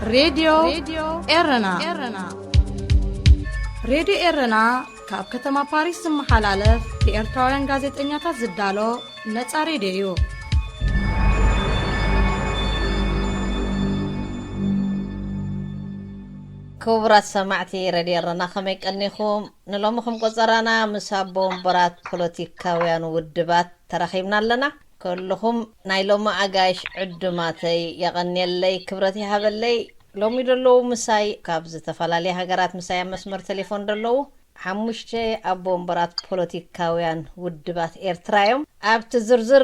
ሬድዮ ኤረና። ሬድዮ ኤረና ካብ ከተማ ፓሪስ ዝመሓላለፍ ብኤርትራውያን ጋዜጠኛታት ዝዳሎ ነጻ ሬድዮ እዩ። ክቡራት ሰማዕቲ ሬድዮ ኤረና፣ ከመይ ቀኒኹም? ንሎሚ ከም ቆጸራና ምስ ኣቦ ወንበራት ፖለቲካውያን ውድባት ተራኺብና ኣለና። ኩልኹም ናይ ሎሚ ኣጋይሽ ዕዱማተይ የቐንየለይ፣ ክብረት ይሃበለይ። ሎሚ ደለዉ ምሳይ፣ ካብ ዝተፈላለያ ሃገራት ምሳይ ኣብ መስመር ቴሌፎን ደለዉ ሓሙሽተ ኣቦ ወንበራት ፖለቲካውያን ውድባት ኤርትራ እዮም። ኣብቲ ዝርዝር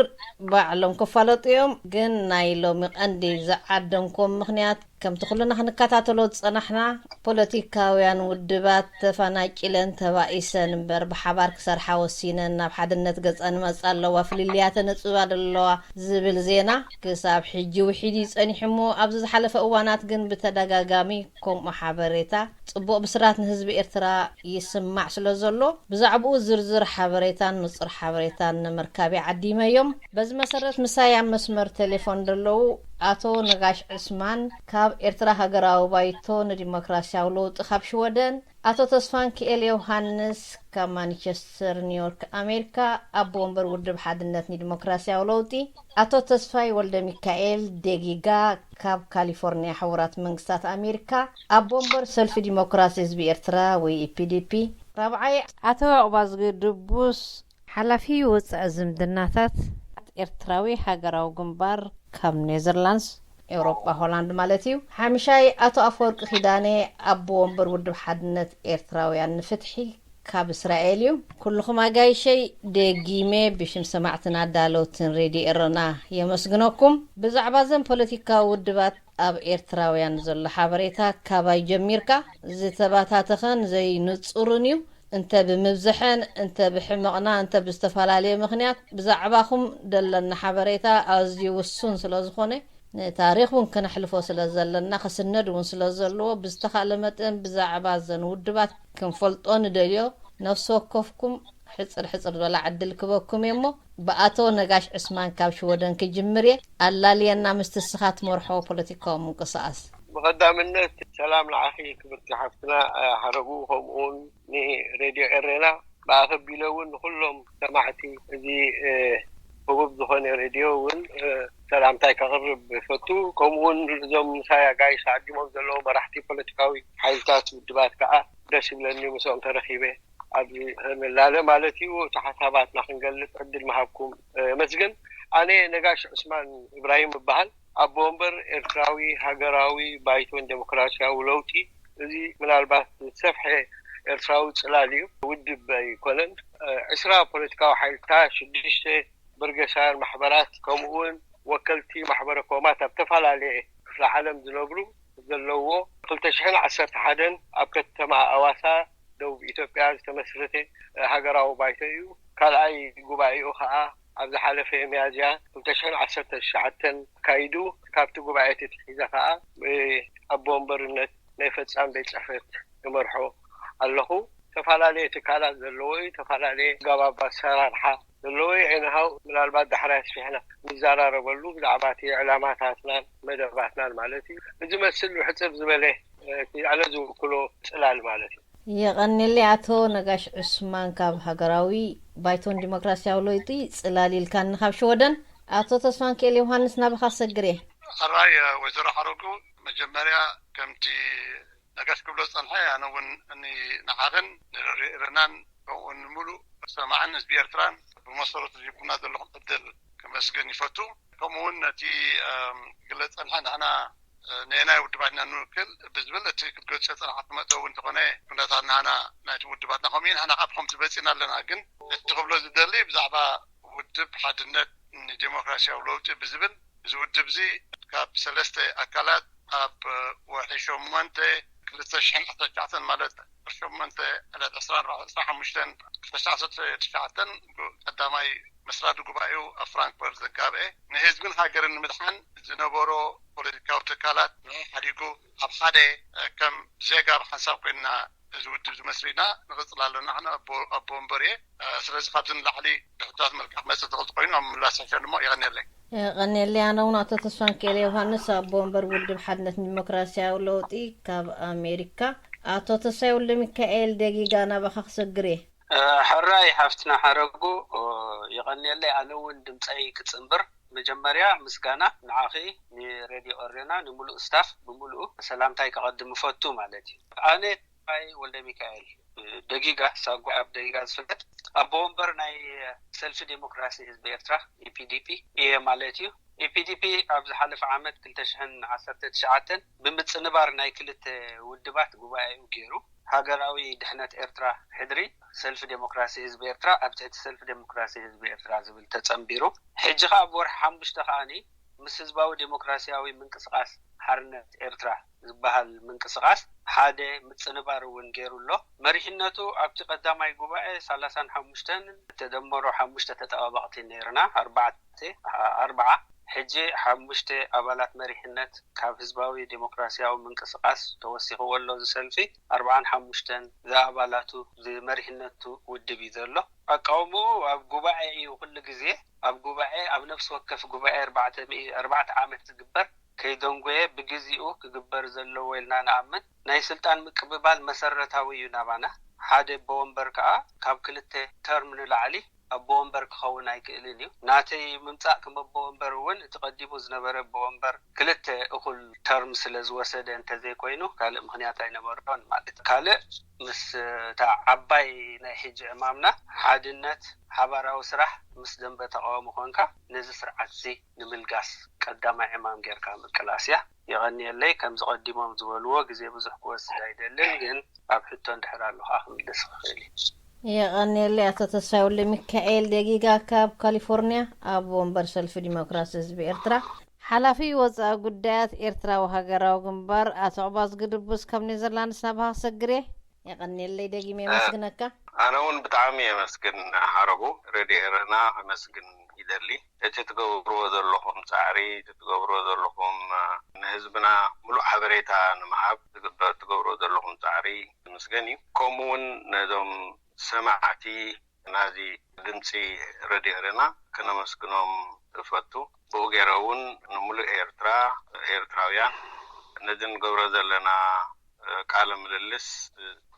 ባዕሎም ክፋለጡ እዮም፣ ግን ናይ ሎሚ ቀንዲ ዝዓደምኩም ምኽንያት፣ ከምቲ ኩልና ክንከታተሎ ዝጸናሕና፣ ፖለቲካውያን ውድባት ተፋናቂለን ተባኢሰን እምበር ብሓባር ክሰርሓ ወሲነን ናብ ሓድነት ገጸን መጻ ኣለዋ፣ ፍልልያተን ነጽባ ዘለዋ ዝብል ዜና ክሳብ ሕጂ ውሒድ እዩ ጸኒሑ እሞ፣ ኣብዚ ዝሓለፈ እዋናት ግን ብተደጋጋሚ ከምኡ ሓበሬታ፣ ጽቡቕ ብስራት ንህዝቢ ኤርትራ ይስማዕ ስለ ዘሎ፣ ብዛዕባኡ ዝርዝር ሓበሬታን ንጹር ሓበሬታን ንምርካብ ይዓዲመ እዮም። በዚ መሰረት ምሳይ ኣብ መስመር ቴሌፎን ዘለዉ ኣቶ ነጋሽ ዕስማን ካብ ኤርትራ ሃገራዊ ባይቶ ንዲሞክራሲያዊ ለውጢ ካብ ሽወደን፣ ኣቶ ተስፋንኪኤል ዮሃንስ ካብ ማንቸስተር ኒውዮርክ ኣሜሪካ፣ ኣቦ ወንበር ውድብ ሓድነት ንዲሞክራሲያዊ ለውጢ፣ ኣቶ ተስፋይ ወልደ ሚካኤል ደጊጋ ካብ ካሊፎርኒያ ሕቡራት መንግስታት ኣሜሪካ፣ ኣቦ ወንበር ሰልፊ ዲሞክራሲ ህዝቢ ኤርትራ ወይ ኢፒዲፒ፣ ራብዓይ ኣቶ ያቑባዝጊ ድቡስ ሓላፊ ወጻኢ ዝምድናታት ኤርትራዊ ሃገራዊ ግንባር ካብ ኔዘርላንድስ፣ ኤውሮጳ፣ ሆላንድ ማለት እዩ። ሓምሻይ ኣቶ ኣፈወርቂ ኪዳነ ኣቦ ወንበር ውድብ ሓድነት ኤርትራውያን ንፍትሒ ካብ እስራኤል እዩ። ኩልኹም ኣጋይሸይ ደጊመ ብሽም ሰማዕትን ኣዳለውትን ሬድዮ ኤረና የመስግነኩም። ብዛዕባ እዘን ፖለቲካዊ ውድባት ኣብ ኤርትራውያን ዘሎ ሓበሬታ ካባይ ጀሚርካ ዝተባታተኸን ዘይንጹርን እዩ። እንተ ብምብዝሐን፣ እንተ ብሕመቕና፣ እንተ ብዝተፈላለየ ምኽንያት ብዛዕባኹም ደለና ሓበሬታ ኣዝዩ ውሱን ስለ ዝኾነ፣ ንታሪኽ እውን ክነሕልፎ ስለ ዘለና፣ ክስነድ እውን ስለ ዘለዎ፣ ብዝተኻእለ መጠን ብዛዕባ እዘን ውድባት ክንፈልጦ ንደልዮ። ነፍሲ ወከፍኩም ሕጽር ሕጽር ዝበላ ዕድል ክበኩም እየ እሞ፣ ብኣቶ ነጋሽ ዕስማን ካብ ሽወደን ክጅምር እየ። ኣላልየና ምስቲ እስኻ ትመርሖ ፖለቲካዊ ምንቅስቓስ። ብቐዳምነት ሰላም ንዓኺ ክብርቲ ሓፍትና፣ እ፣ ሓረጉ፣ ከምኡውን ንሬድዮ ኤሬና፣ ብኣኸ ኣቢለ እውን ንኹሎም ሰማዕቲ እዚ፣ እ፣ ህቡብ ዝኾነ ሬድዮ እውን፣ እ፣ ሰላምታይ ከቕርብ እፈቱ። ከምኡውን እዞም ምሳይ ኣጋይሽ ተዓዲሞም ዘለዉ መራሕቲ ፖለቲካዊ ሓይልታት ውድባት ከዓ ደስ ይብለኒ ምስኦም ተረኺበ ኣብዚ ንላለ ማለት እዩ። እቲ ሓሳባትና ክንገልጽ ዕድል ምሃብኩም፣ እ፣ የመስግን። ኣነ ነጋሽ ዑስማን ኢብራሂም እበሃል። ኣቦ ወንበር ኤርትራዊ ሃገራዊ ባይቶን ዴሞክራሲያዊ ለውጢ፣ እዚ ምናልባት ዝሰፍሐ ኤርትራዊ ጽላል እዩ፣ ውድብ ኣይኮነን። እ፣ ዕስራ ፖለቲካዊ ሓይልታት፣ ሽዱሽተ በርገሳውያን ማሕበራት፣ ከምኡውን ወከልቲ ማሕበረ ኮማት ኣብ ዝተፈላለየ ክፍለ ዓለም ዝነብሩ ዘለዎ፣ ክልተ ሽሕን ዓሰርተ ሓደን ኣብ ከተማ ኣዋሳ ደቡብ ኢትዮጵያ ዝተመስረተ ሃገራዊ ባይቶ እዩ። ካልኣይ ጉባኤኡ ኸዓ ኣብ ዝሓለፈ ሚያዝያ ክልተ ሽሕን ዓሰርተ ትሽዓተን ኣካይዱ። ካብቲ ጉባኤ ተታሒዘ ኸዓ ብኣቦ ወንበርነት ናይ ፈጻም ቤት ጽሕፈት እመርሖ ኣለኹ። ዝተፈላለየ ትካላት ዘለዎ እዩ፣ ዝተፈላለየ ኣገባብ ኣሰራርሓ ዘለዎ እዩ። ኤንሃው ምናልባት ዳሕራይ ኣስፊሕና ንዘራረበሉ ብዛዕባ እቲ ዕላማታትናን መደባትናን ማለት እዩ። እዚ መስል ብሕጽር ዝበለ፣ እ፣ እቲ ኣነ ዝውክሎ ጽላል ማለት እዩ። የቐንየለይ ኣቶ ነጋሽ ዑስማን ካብ ሃገራዊ ባይቶን ዲሞክራሲያዊ ለውጢ ጽላል ኢልካኒ ካብ ሽወደን። ኣቶ ተስፋንኪኤል ዮሃንስ ናባኻ ክሰግር እየ። ሕራይ፣ እ፣ ወይዘሮ ሓረጉ፣ መጀመርያ ከምቲ ነጋሽ ክብሎ ዝጸንሐ፣ ኣነ እውን ኒ-፣ ንዓኽን ንሬድዮ ኤረናን ከምኡውን ንምሉእ ሰማዕን ህዝቢ ኤርትራን ብመሰረቱ ዝሂብኩምና ዘለኹም ዕድል ክመስግን ይፈቱ። ከምኡውን ነቲ፣ እም፣ ክግለጽ ጸንሐ ንሕና፣ እ፣ ነየናይ ውድባት ኢና ንውክል ብዝብል እቲ ክትገልጾ ጸንሓ ክመጸ እውን እንተኾነ ኩነታት ንሕና ናይቲ ውድባትና ከምኡ እዩ። ንሕና ካብ ከምቲ በጺና ኣለና። ግን እቲ ክብሎ ዝደሊ ብዛዕባ ውድብ ሓድነት ንዴሞክራሲያዊ ለውጢ ብዝብል እዚ ውድብ እዚ ካብ ሰለስተ ኣካላት ኣብ ወርሒ ሸሞንተ ክልተ ሽሕን ዓሰርተ ትሽዓተን ማለት ሸሞንተ ዕለት ዕስራን ኣርባዕተን ዕስራን ሓሙሽተን ክልተ ሽሕን ዓሰርተ ትሽዓተን ቀዳማይ መስራቲ ጉባኤኡ ኣብ ፍራንክፈርት ዘጋብኤ ንህዝብን ሃገርን ንምድሓን ዝነበሮ ፖለቲካዊ ትካላት ንሕሓዲጉ ኣብ ሓደ ከም ዜጋ ብሓንሳብ ኮይንና እዚ ውድብ ዝመስል ኢና ንቕጽል ኣለና። ኣነ ኣቦ ኣቦ ወንበር እየ። ስለዚ ካብዚ ንላዕሊ ብሕቶታት መልክዕ ክመጽእ ትኽእል ተኮይኑ ኣብ ምላስ ሕሸ ድማ ይቐንየለይ። ቀኔሌ ኣነ እውን ኣቶ ተስፋንክኤል ዮሃንስ ኣቦ ወንበር ውድብ ሓድነት ዲሞክራሲያዊ ለውጢ ካብ ኣሜሪካ። ኣቶ ተስፋይ ወልደ ሚካኤል ደጊጋ ናባኻ ክሰግር እየ። ሕራይ ሓፍትና ሓረጉ ይቐንየለይ። ኣነ እውን ድምፀይ ክፅንብር መጀመርያ ምስጋና ንዓኺ ንሬድዮ ኤረና ንምሉእ ስታፍ ብምሉኡ ሰላምታይ ከቐድም እፈቱ ማለት እዩ። ኣነ ተስፋይ ወልደ ሚካኤል ደጊጋ ሳጓ ኣብ ደጊጋ ዝፍለጥ ኣቦ ወንበር ናይ ሰልፊ ዴሞክራሲ ህዝቢ ኤርትራ ኢፒዲፒ እየ ማለት እዩ። ኢፒዲፒ ኣብ ዝሓለፈ ዓመት ክልተ ሽሕን ዓሰርተ ትሽዓተን ብምጽንባር ናይ ክልተ ውድባት ጉባኤኡ ገይሩ ሃገራዊ ድሕነት ኤርትራ ሕድሪ ሰልፊ ዴሞክራሲ ህዝቢ ኤርትራ ኣብ ትሕቲ ሰልፊ ዴሞክራሲ ህዝቢ ኤርትራ ዝብል ተጸንቢሩ። ሕጂ ከኣ ኣብ ወርሒ ሓሙሽተ ከኣኒ ምስ ህዝባዊ ዴሞክራሲያዊ ምንቅስቃስ ሓርነት ኤርትራ ዝበሃል ምንቅስቃስ ሓደ ምጽንባር እውን ገይሩ ኣሎ። መሪሕነቱ ኣብቲ ቀዳማይ ጉባኤ ሰላሳን ሓሙሽተን ተደመሮ ሓሙሽተ ተጠባባቕቲ ነይርና፣ ኣርባዕተ፣ ኣርብዓ። ሕጂ ሓሙሽተ ኣባላት መሪሕነት ካብ ህዝባዊ ዴሞክራሲያዊ ምንቅስቃስ ተወሲኽዎ ኣሎ። እዚ ሰልፊ ኣርብዓን ሓሙሽተን ዝኣባላቱ ዝመሪሕነቱ ውድብ እዩ ዘሎ። ኣቃውምኡ ኣብ ጉባኤ እዩ ኩሉ ግዜ። ኣብ ጉባኤ፣ ኣብ ነፍሲ ወከፍ ጉባኤ ኣርባዕተ ሚእቲ ኣርባዕተ ዓመት ዝግበር ከይደንጎየ ብግዚኡ ክግበር ዘለዎ ኢልና ንኣምን። ናይ ስልጣን ምቅብባል መሰረታዊ እዩ ናባና። ሓደ ኣቦ ወንበር ከኣ ካብ ክልተ ተርም ንላዕሊ ኣቦ ወንበር ክኸውን ኣይክእልን እዩ። ናተይ ምምጻእ ከም ኣቦ ወንበር እውን እቲ ቀዲሙ ዝነበረ ኣቦ ወንበር ክልተ እኹል ተርም ስለ ዝወሰደ እንተዘይኮይኑ ካልእ ምኽንያት ኣይነበሮን ማለት እዩ። ካልእ ምስ እታ ዓባይ ናይ ሕጂ ዕማምና ሓድነት ሓባራዊ ስራሕ ምስ ደንበ ተቃውሞ ኮንካ ነዚ ስርዓት እዚ ንምልጋስ ቀዳማይ ዕማም ጌርካ ምቅላስ እያ። የቐንየለይ። ከምዚ ቀዲሞም ዝበልዎ ግዜ ብዙሕ ክወስድ ኣይደልን፣ ግን ኣብ ሕቶ እንድሕር ኣሎ ከዓ ክምልስ ክኽእል እዩ። የቐንየለይ ኣቶ ተስፋይ ወልደ ሚካኤል ደጊጋ ካብ ካሊፎርኒያ ኣብ ወንበር ሰልፊ ዲሞክራሲ ህዝቢ ኤርትራ ሓላፊ ወፃኢ ጉዳያት ኤርትራዊ ሃገራዊ ግንባር ኣቶ ዕባዝጊ ድቡስ ካብ ኔዘርላንድስ ናባኻ ክሰግር እየ። የቐንየለይ ደጊመ የመስግነካ። ኣነ እውን ብጣዕሚ የመስግን ሓረጉ። ሬድዮ ኤረና ከመስግን ይደሊ። እቲ ትገብርዎ ዘለኹም ጻዕሪ፣ እቲ ትገብርዎ ዘለኹም ንህዝብና ሙሉእ ሓበሬታ ንምሃብ ትግበር ትገብርዎ ዘለኹም ጻዕሪ ዝምስገን እዩ። ከምኡ እውን ነዞም ሰማዕቲ ናዚ ድምፂ ሬድዮ ኤረና ከነመስግኖም እፈቱ። ብኡ ገይረ እውን ንሙሉእ ኤርትራ፣ ኤርትራውያን ነዚ ንገብሮ ዘለና ቃለ ምልልስ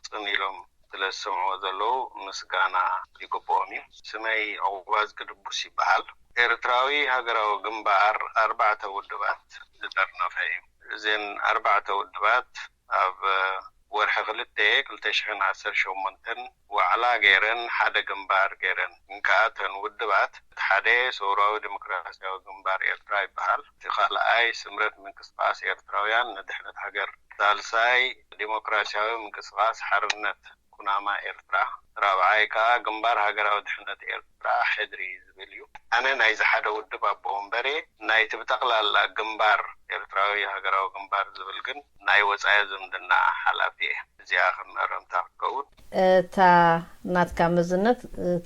ጽን ኢሎም ስለ ዝሰምዕዎ ዘለዉ ምስጋና ይግብኦም እዩ። ስመይ ዕቑባዝጊ ድቡስ ይበሃል። ኤርትራዊ ሃገራዊ ግንባር ኣርባዕተ ውድባት ዝጠርነፈ እዩ። እዘን ኣርባዕተ ውድባት ኣብ ወርሒ ክልተ ክልተ ሽሕን ዓሰርተ ሸሞንተን ዋዕላ ገይረን ሓደ ግንባር ገይረን። እንከኣተን ውድባት እቲ ሓደ ሰውራዊ ዲሞክራሲያዊ ግንባር ኤርትራ ይበሃል። እቲ ካልኣይ ስምረት ምንቅስቃስ ኤርትራውያን ንድሕነት ሃገር፣ ሳልሳይ ዲሞክራሲያዊ ምንቅስቃስ ሓርነት ኩናማ ኤርትራ፣ ራብዓይ ከኣ ግንባር ሃገራዊ ድሕነት ኤርትራ ሕድሪ ዝብል እዩ። ኣነ ናይዚ ሓደ ውድብ ኣቦ ወንበር እየ። ናይቲ ብጠቕላላ ግንባር ኤርትራዊ ሃገራዊ ግንባር ዝብል ግን ናይ ወጻኢ ዝምድና ሓላፊ እየ። እዚኣ ከም መእረምታ ክትከውን። እታ ናትካ መዝነት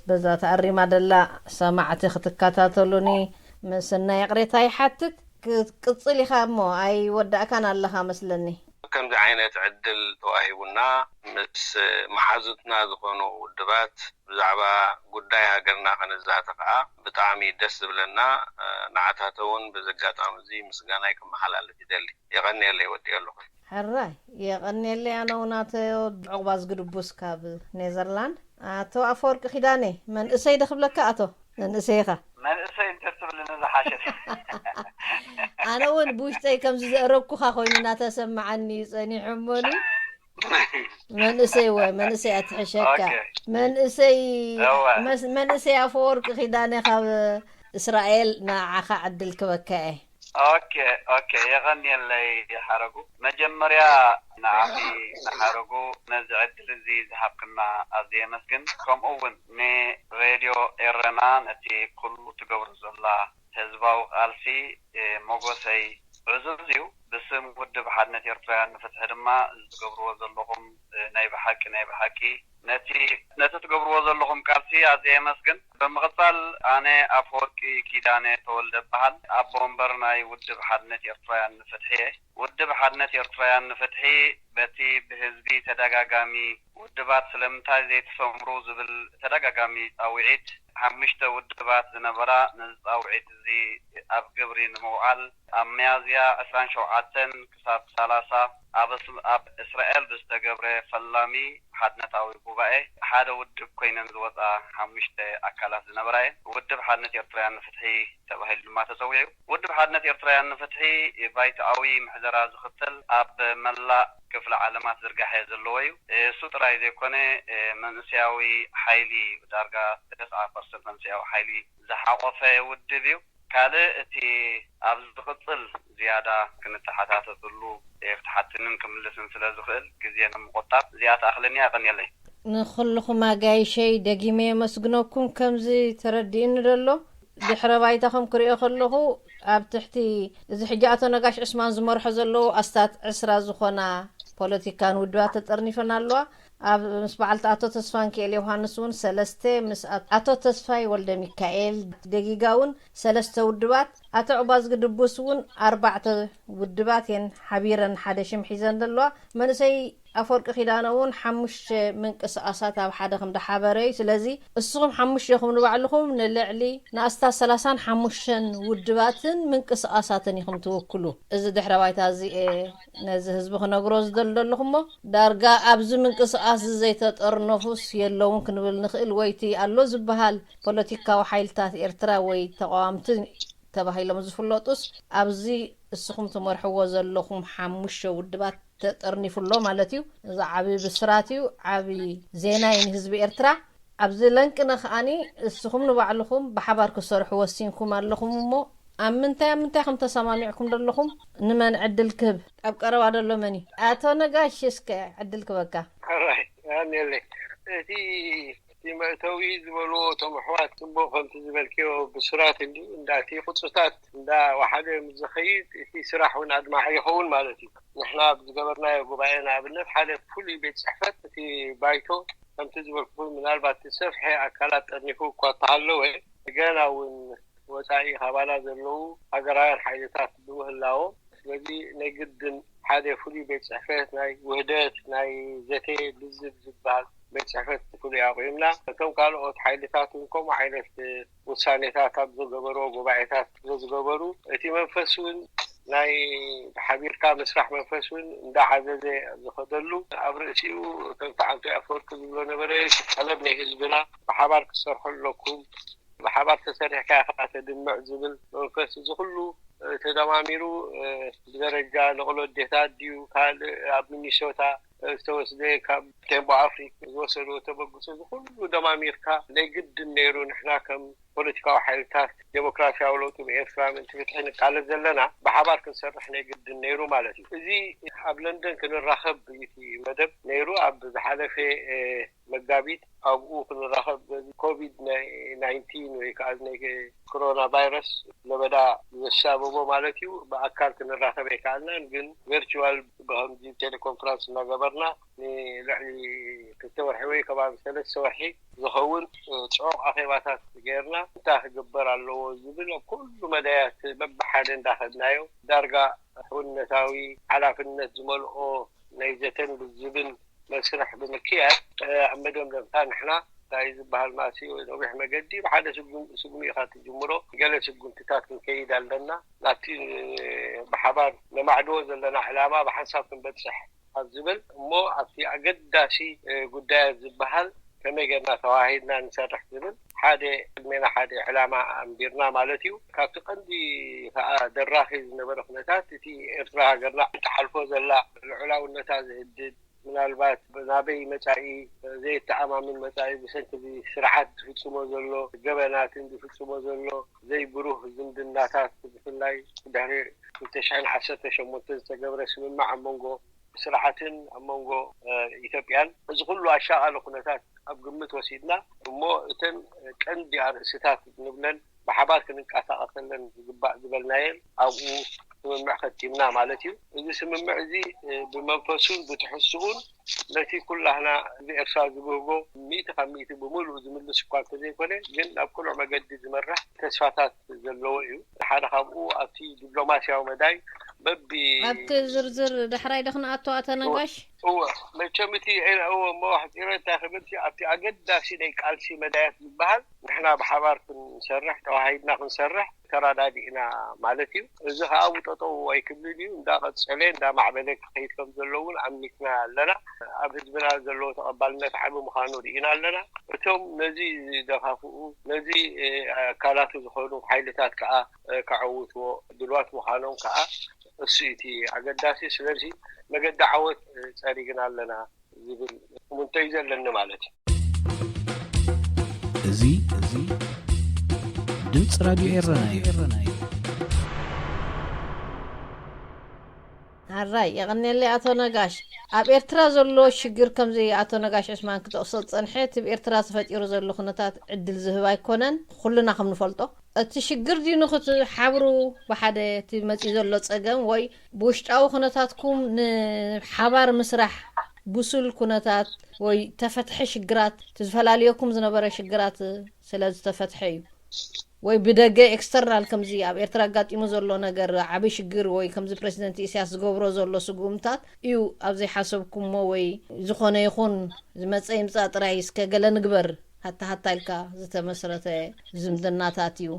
በዛ ተኣሪማ ደላ ሰማዕቲ ክትከታተሉኒ ምስናይ ይቕሬታ ይሓትት። ክትቅጽል ኢኻ እሞ ኣይወዳእካን ኣለኻ መስለኒ። ከምዚ ዓይነት ዕድል ተዋሂቡና ምስ መሓዙትና ዝኾኑ ውድባት ብዛዕባ ጉዳይ ሃገርና ክንዛተ ከዓ ብጣዕሚ ደስ ዝብለና። ንዓታተ እውን በዚ ኣጋጣሚ እዚ ምስጋናይ ክመሓላልፍ ይደሊ። የቐንየለይ፣ ወዲኦ ኣለኹ። ሕራይ የቐንየለይ። ኣነ እውን ኣቶ ዕቑባዝጊ ድቡስ ካብ ኔዘርላንድ። ኣቶ ኣፈወርቂ ኪዳነ መንእሰይ ዶ ክብለካ ኣቶ መንእሰይ ኢኻ። መንእሰይ እንተትብልኒ ዝሓሸት። ኣነ እውን ብውሽጠይ ከምዚ ዘእረብኩኻ ኮይኑ እናተሰማዓኒ እዩ ጸኒሑ እሞኒ። መንእሰይ ወ መንእሰይ ኣትሕሸካ። ኦኬ። መንእሰይ እወ። መስ- መንእሰይ ኣፈወርቂ ኪዳነ ካብ እስራኤል ንዓኻ ዕድል ክበካ እየ። ኦኬ ኦኬ፣ የቐንየለይ ሓረጉ። መጀመርያ ንዓኺ ንሓረጉ ነዚ ዕድል እዚ ዝሃብክና ኣዝየ የመስግን። ከምኡ እውን ንሬድዮ ኤረና ነቲ ኩሉ ትገብሮ ዘላ ህዝባዊ ቃልሲ ሞጎሰይ ዕዙዝ እዩ። ብስም ውድብ ሓድነት ኤርትራውያን ንፍትሒ ድማ እዚ ትገብርዎ ዘለኹም ናይ ብሓቂ ናይ ብሓቂ ነቲ ነቲ ትገብርዎ ዘለኹም ቃልሲ ኣዝየ የመስግን። ብምቕጻል ኣነ ኣፈወርቂ ኪዳነ ተወልደ እበሃል። ኣቦ ወንበር ናይ ውድብ ሓድነት ኤርትራውያን ንፍትሒ እየ። ውድብ ሓድነት ኤርትራውያን ንፍትሒ በቲ ብህዝቢ ተደጋጋሚ ውድባት ስለምንታይ ዘይትሰምሩ ዝብል ተደጋጋሚ ጻውዒት ሓሙሽተ ውድባት ዝነበራ ነዚ ጻውዒት እዚ ኣብ ግብሪ ንምውዓል ኣብ ሚያዝያ ዕስራን ሸውዓተን ክሳብ ሰላሳ ኣብ እስ- ኣብ እስራኤል ብዝተገብረ ፈላሚ ሓድነታዊ ጉባኤ ሓደ ውድብ ኮይነን ዝወፃ ሓሙሽተ ኣካላት ዝነበራ እየን። ውድብ ሓድነት ኤርትራውያን ንፍትሒ ተባሂሉ ድማ ተፀዊዑ። ውድብ ሓድነት ኤርትራውያን ንፍትሒ ባይቶኣዊ ምሕደራ ዝኽተል ኣብ መላእ ክፍለ ዓለማት ዝርጋሐ ዘለዎ እዩ። እሱ ጥራይ ዘይኮነ መንእሰያዊ ሓይሊ ዳርጋ ተስዓ ፐርሰንት መንእሰያዊ ሓይሊ ዝሓቆፈ ውድብ እዩ። ካልእ እቲ ኣብ ዝቕጽል ዝያዳ ክንተሓታተትሉ ክትሓትንን ክምልስን ስለ ዝኽእል ግዜ ንምቑጣብ እዚኣ ትኣኽለኒ እያ። የቐንየለይ። ንኹልኹም ኣጋይሸይ ደጊመ የመስግነኩም። ከምዚ ተረዲእኒ ደሎ ድሕረ ባይታኹም ክሪኦ ከለኹ ኣብ ትሕቲ እዚ ሕጂ ኣቶ ነጋሽ ዑስማን ዝመርሖ ዘለዉ ኣስታት ዕስራ ዝኾና ፖለቲካን ውድባት ተጠርኒፈን ኣለዋ። ኣብ ምስ በዓልቲ ኣቶ ተስፋንኪኤል ዮሃንስ እውን ሰለስተ፣ ምስ ኣቶ ተስፋይ ወልደ ሚካኤል ደጊጋ እውን ሰለስተ ውድባት፣ ኣቶ ዕባዝጊ ድቡስ እውን ኣርባዕተ ውድባት እየን ሓቢረን ሓደ ሽም ሒዘን ዘለዋ። መንእሰይ ኣፈወርቂ ኪዳነ እውን ሓሙሽተ ምንቅስቃሳት ኣብ ሓደ ከም ዝሓበረ እዩ። ስለዚ እስኹም ሓሙሽተኹም ንባዕልኹም ንልዕሊ ንኣስታት ሰላሳን ሓሙሽተን ውድባትን ምንቅስቃሳትን ኢኹም ትውክሉ። እዚ ድሕረ ባይታ እዚ እየ ነዚ ህዝቢ ክነግሮ ዝደሊ ዘለኹ እሞ፣ ዳርጋ ኣብዚ ምንቅስቃስ እዚ ዘይተጠርነፉስ የለውን ክንብል ንኽእል፣ ወይቲ ኣሎ ዝበሃል ፖለቲካዊ ሓይልታት ኤርትራ ወይ ተቃዋምቲ ተባሂሎም ዝፍለጡስ ኣብዚ እስኹም ትመርሕዎ ዘለኹም ሓሙሽተ ውድባት ተጠርኒፉ ኣሎ ማለት እዩ። እዚ ዓቢ ብስራት እዩ፣ ዓቢ ዜና እዩ ንህዝቢ ኤርትራ። ኣብዚ ለንቅነ ከኣኒ እስኹም ንባዕልኹም ብሓባር ክሰርሑ ወሲንኩም ኣለኹም እሞ ኣብ ምንታይ ኣብ ምንታይ ከም ተሰማሚዕኩም ዘለኹም ንመን ዕድል ክህብ? ኣብ ቀረባ ደሎ መን እዩ? ኣቶ ነጋሽ እስከ ዕድል ክበካ። ሕራይ ኣንየለይ እቲ እቲ መእተዊ ዝበልዎ እቶም ኣሕዋት ጽቡቕ ከምቲ ዝበልክዮ ብስራት እንዲ እንዳቲ ቁጽርታት እንዳ ወሓደ ምስ ዝኸይድ እቲ ስራሕ እውን ኣድማዒ ይኸውን ማለት እዩ። ንሕና ኣብ ዝገበርናዮ ጉባኤ ንኣብነት ሓደ ፍሉይ ቤት ጽሕፈት እቲ ባይቶ ከምቲ ዝበልኩ ምናልባት ሰፍሐ ኣካላት ጠርኒፉ እኳ እንተሃለወ ገና እውን ወጻኢ ካባና ዘለዉ ሃገራውያን ሓይልታት ብምህላዎም ስለዚ ናይ ግድን ሓደ ፍሉይ ቤት ጽሕፈት ናይ ውህደት ናይ ዘተ ልዝብ ዝበሃል ቤት ጽሕፈት ፍሉይ ኣቑምና። እቶም ካልኦት ሓይልታት እውን ከምኡ ዓይነት ውሳኔታት ኣብ ዝገበርዎ ጉባኤታት ስለ ዝገበሩ እቲ መንፈስ እውን ናይ ሓቢርካ ምስራሕ መንፈስ እውን እንዳዓዘዘ ዝኸደሉ ኣብ ርእሲኡ ከምቲ ዓንቶ ኣፈወርቂ ዝብሎ ነበረ ጠለብ ናይ ህዝብና ብሓባር ክትሰርሑ ኣለኩም ብሓባር ተሰሪሕካ ኢኻ ተድምዕ ዝብል መንፈስ እዚ ኩሉ ተደማሚሩ ብደረጃ ንቕሎ ኣዴታት ድዩ ካልእ ኣብ ሚኒሶታ ዝተወስደ ካብ ቴምቦ ኣፍሪክ ዝወሰድዎ ተበግሶ እዚ ኩሉ ደማሚርካ ናይ ግድን ነይሩ ንሕና ከም ፖለቲካዊ ሓይልታት ዴሞክራሲያዊ ለውጢ ብኤርትራ ምእንቲ ፍትሒ ንቃለስ ዘለና ብሓባር ክንሰርሕ ናይ ግድን ነይሩ ማለት እዩ። እዚ ኣብ ለንደን ክንራኸብ እዩ እቲ መደብ ነይሩ ኣብ ዝሓለፈ መጋቢት ኣብኡ ክንራኸብ በዚ ኮቪድ ናይንቲን ወይ ከዓ ናይ ኮሮና ቫይረስ ለበዳ ዘሳበቦ ማለት እዩ ብኣካል ክንራኸብ ኣይከኣልናን ግን ቨርቹዋል ብከምዚ ቴሌኮንፈረንስ እናገበርና ንልዕሊ ክልተ ወርሒ ወይ ከባቢ ሰለስተ ወርሒ ዝኸውን ፅዑቕ ኣኼባታት ገይርና እንታይ ክግበር ኣለዎ ዝብል ኣብ ኩሉ መዳያት በብሓደ እንዳኸድናዮ ዳርጋ ሕውነታዊ ሓላፍነት ዝመልኦ ናይ ዘተን ልዝብን መስርሕ ብምክያድ ኣብ መደምደምታ ንሕና እንታይ ዝበሃል ማሲ ወይ ነዊሕ መገዲ ብሓደ ስጉም ኢኻ ትጅምሮ ገለ ስጉምትታት ክንከይድ ኣለና ናብቲ ብሓባር ነማዕድዎ ዘለና ዕላማ ብሓንሳብ ክንበፅሕ ኣብ ዝብል እሞ ኣብቲ ኣገዳሲ ጉዳያት ዝበሃል ከመይ ጌርና ተዋሂድና ንሰርሕ ዝብል ሓደ ቅድሜና ሓደ ዕላማ ኣንቢርና ማለት እዩ። ካብቲ ቀንዲ ከዓ ደራኺ ዝነበረ ኩነታት እቲ ኤርትራ ሃገርና ትሓልፎ ዘላ ልዑላውነታ ዝህድድ ምናልባት ናበይ መጻኢ ዘየተኣማምን መጻኢ ብሰንኪ እዚ ስርዓት ዝፍጽሞ ዘሎ ገበናትን ዝፍጽሞ ዘሎ ዘይብሩህ ዝምድናታት ብፍላይ ድሕሪ ክልተ ሽሕን ዓሰርተ ሸሞንተን ዝተገብረ ስምምዕ ኣብ መንጎ ስርዓትን ኣብ መንጎ ኢትዮጵያን እዚ ኩሉ ኣሻቓሊ ኩነታት ኣብ ግምት ወሲድና እሞ እተን ቀንዲ ኣርእስታት ንብለን ብሓባር ክንንቀሳቐሰለን ዝግባእ ዝበልናየን ኣብኡ ስምምዕ ከቲምና ማለት እዩ። እዚ ስምምዕ እዚ ብመንፈሱን ብትሕዝትኡን ነቲ ኩላህና እዚ ኤርትራ ዝብህጎ ሚእቲ ካብ ሚእቲ ብምሉእ ዝምልስ እኳ እንተዘይኮነ፣ ግን ናብ ቅኑዕ መገዲ ዝመርሕ ተስፋታት ዘለዎ እዩ። ሓደ ካብኡ ኣብቲ ዲፕሎማስያዊ መዳይ በቢ ኣብቲ ዝርዝር ዳሕራይ ዶ ክንኣቱ ኣቶ ነጋሽ? እወ፣ መቸም እቲ እወ እሞ ኣሕፂረ እንታይ ክብል ኣብቲ ኣገዳሲ ናይ ቃልሲ መዳያት ዝበሃል ንሕና ብሓባር ክንሰርሕ ተዋሂድና ክንሰርሕ ተራዳዲእና ማለት እዩ። እዚ ከዓ ጠጠው ኣይክብልን እዩ፣ እንዳቐፀለ እንዳማዕበለ ክኸይድ ከም ዘለውን ኣሚትና ኣለና። ኣብ ህዝብና ዘለዎ ተቐባልነት ዓቢ ምዃኑ ርኢና ኣለና። እቶም ነዚ ዝደፋፍኡ ነዚ ኣካላቱ ዝኾኑ ሓይልታት ከዓ ከዐውትዎ ድልዋት ምዃኖም ከዓ እሱ እቲ ኣገዳሲ። ስለዚ መገዲ ዓወት ፀሪግና ኣለና ዝብል እሙንቶ እዩ ዘለኒ ማለት እዩ። እዚ እዚ ድምፂ ራድዮ ኤረና እዩ። ኣራይ የቐንየለይ ኣቶ ነጋሽ። ኣብ ኤርትራ ዘሎ ሽግር ከምዚ ኣቶ ነጋሽ ዑስማን ክጠቕሶ ዝጸንሐ እቲ ኣብ ኤርትራ ተፈጢሩ ዘሎ ኩነታት ዕድል ዝህብ ኣይኮነን። ኩልና ከም ንፈልጦ እቲ ሽግር ድዩ ንክትሓብሩ ብሓደ እቲ መጺኡ ዘሎ ጸገም ወይ ብውሽጣዊ ኩነታትኩም ንሓባር ምስራሕ ብሱል ኩነታት ወይ ተፈትሐ ሽግራት እቲ ዝፈላልየኩም ዝነበረ ሽግራት ስለ ዝተፈትሐ እዩ። ወይ ብደገ ኤክስተርናል ከምዚ ኣብ ኤርትራ ኣጋጢሙ ዘሎ ነገር ዓቢ ሽግር ወይ ከምዚ ፕረሲደንት ኢሳያስ ዝገብሮ ዘሎ ስጉምታት እዩ ኣብ ዘይሓሰብኩሞ ወይ ዝኾነ ይኹን ዝመጸ ይምጻእ ጥራይ እስከ ገለ ንግበር ሃታ ሃታ ኢልካ ዝተመስረተ ዝምድናታት እዩ።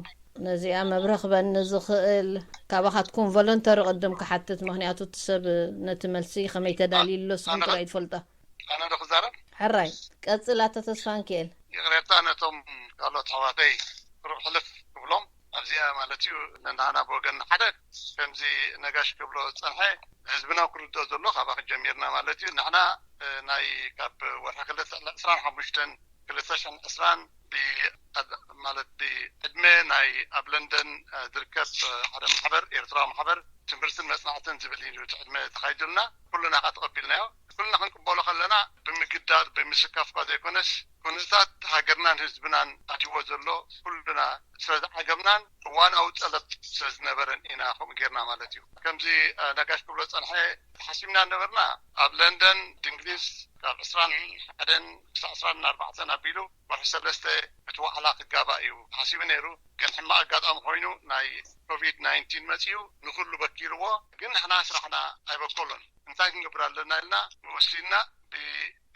ነዚኣ መብርህ ክበኒ ዝኽእል ካባኻትኩም ቮለንተሪ ቅድም ክሓትት፣ ምኽንያቱ እቲ ሰብ ነቲ መልሲ ከመይ ተዳልዩ ኣሎ ንስኹም ጥራይ ትፈልጣ። ኣነ ዶ ክዛረብ? ሕራይ ቀጽል ኣቶ ተስፋንኪኤል። ይቕሬታ ነቶም ካልኦት ኣሕዋተይ ቁሩብ ሕልፍ ክብሎም ኣብዚኣ ማለት እዩ። ንሕና ብወገን ሓደ ከምዚ ነጋሽ ክብሎ ዝጸንሐ ህዝብና ክርድኦ ዘሎ ካባኺ ጀሚርና ማለት እዩ። ንሕና ናይ ካብ ወርሒ ክልተ ዕስራን ሓሙሽተን ክልተ ሽሕን ዕስራን ማለት ብዕድመ ናይ ኣብ ለንደን ዝርከብ ሓደ ማሕበር ኤርትራዊ ማሕበር ትምህርትን መጽናዕትን ዝብል እዩ እቲ ዕድመ ተኻይዱልና ኩልና ከዓ ተቐቢልናዮ። ኩልና ክንቅበሎ ከለና ብምግዳድ ብምስካፍ እኳ ዘይኮነስ ኩነታት ሃገርናን ህዝብናን ኣትይዎ ዘሎ ኩልና ስለዝዓገብናን እዋናዊ ጠለብ ስለዝነበረን ኢና ከምኡ ጌርና ማለት እዩ። ከምዚ ነጋሽ ክብሎ ዝጸንሐ ተሓሲብና ነበርና ኣብ ለንደን ድንግሊዝ ካብ ዕስራን ሓደን ክሳብ ዕስራን ኣርባዕተን ኣቢሉ ወርሒ ሰለስተ እቲ ዋዕላ ክጋባእ እዩ ተሓሲቡ ነይሩ። ግን ሕማቕ ኣጋጣሚ ኮይኑ ናይ ኮቪድ ናይንቲን መጺኡ ንኹሉ በኪርዎ። ግን ንሕና ስራሕና ኣይበከሎን። እንታይ ክንገብር ኣለና ኢልና ወሲንና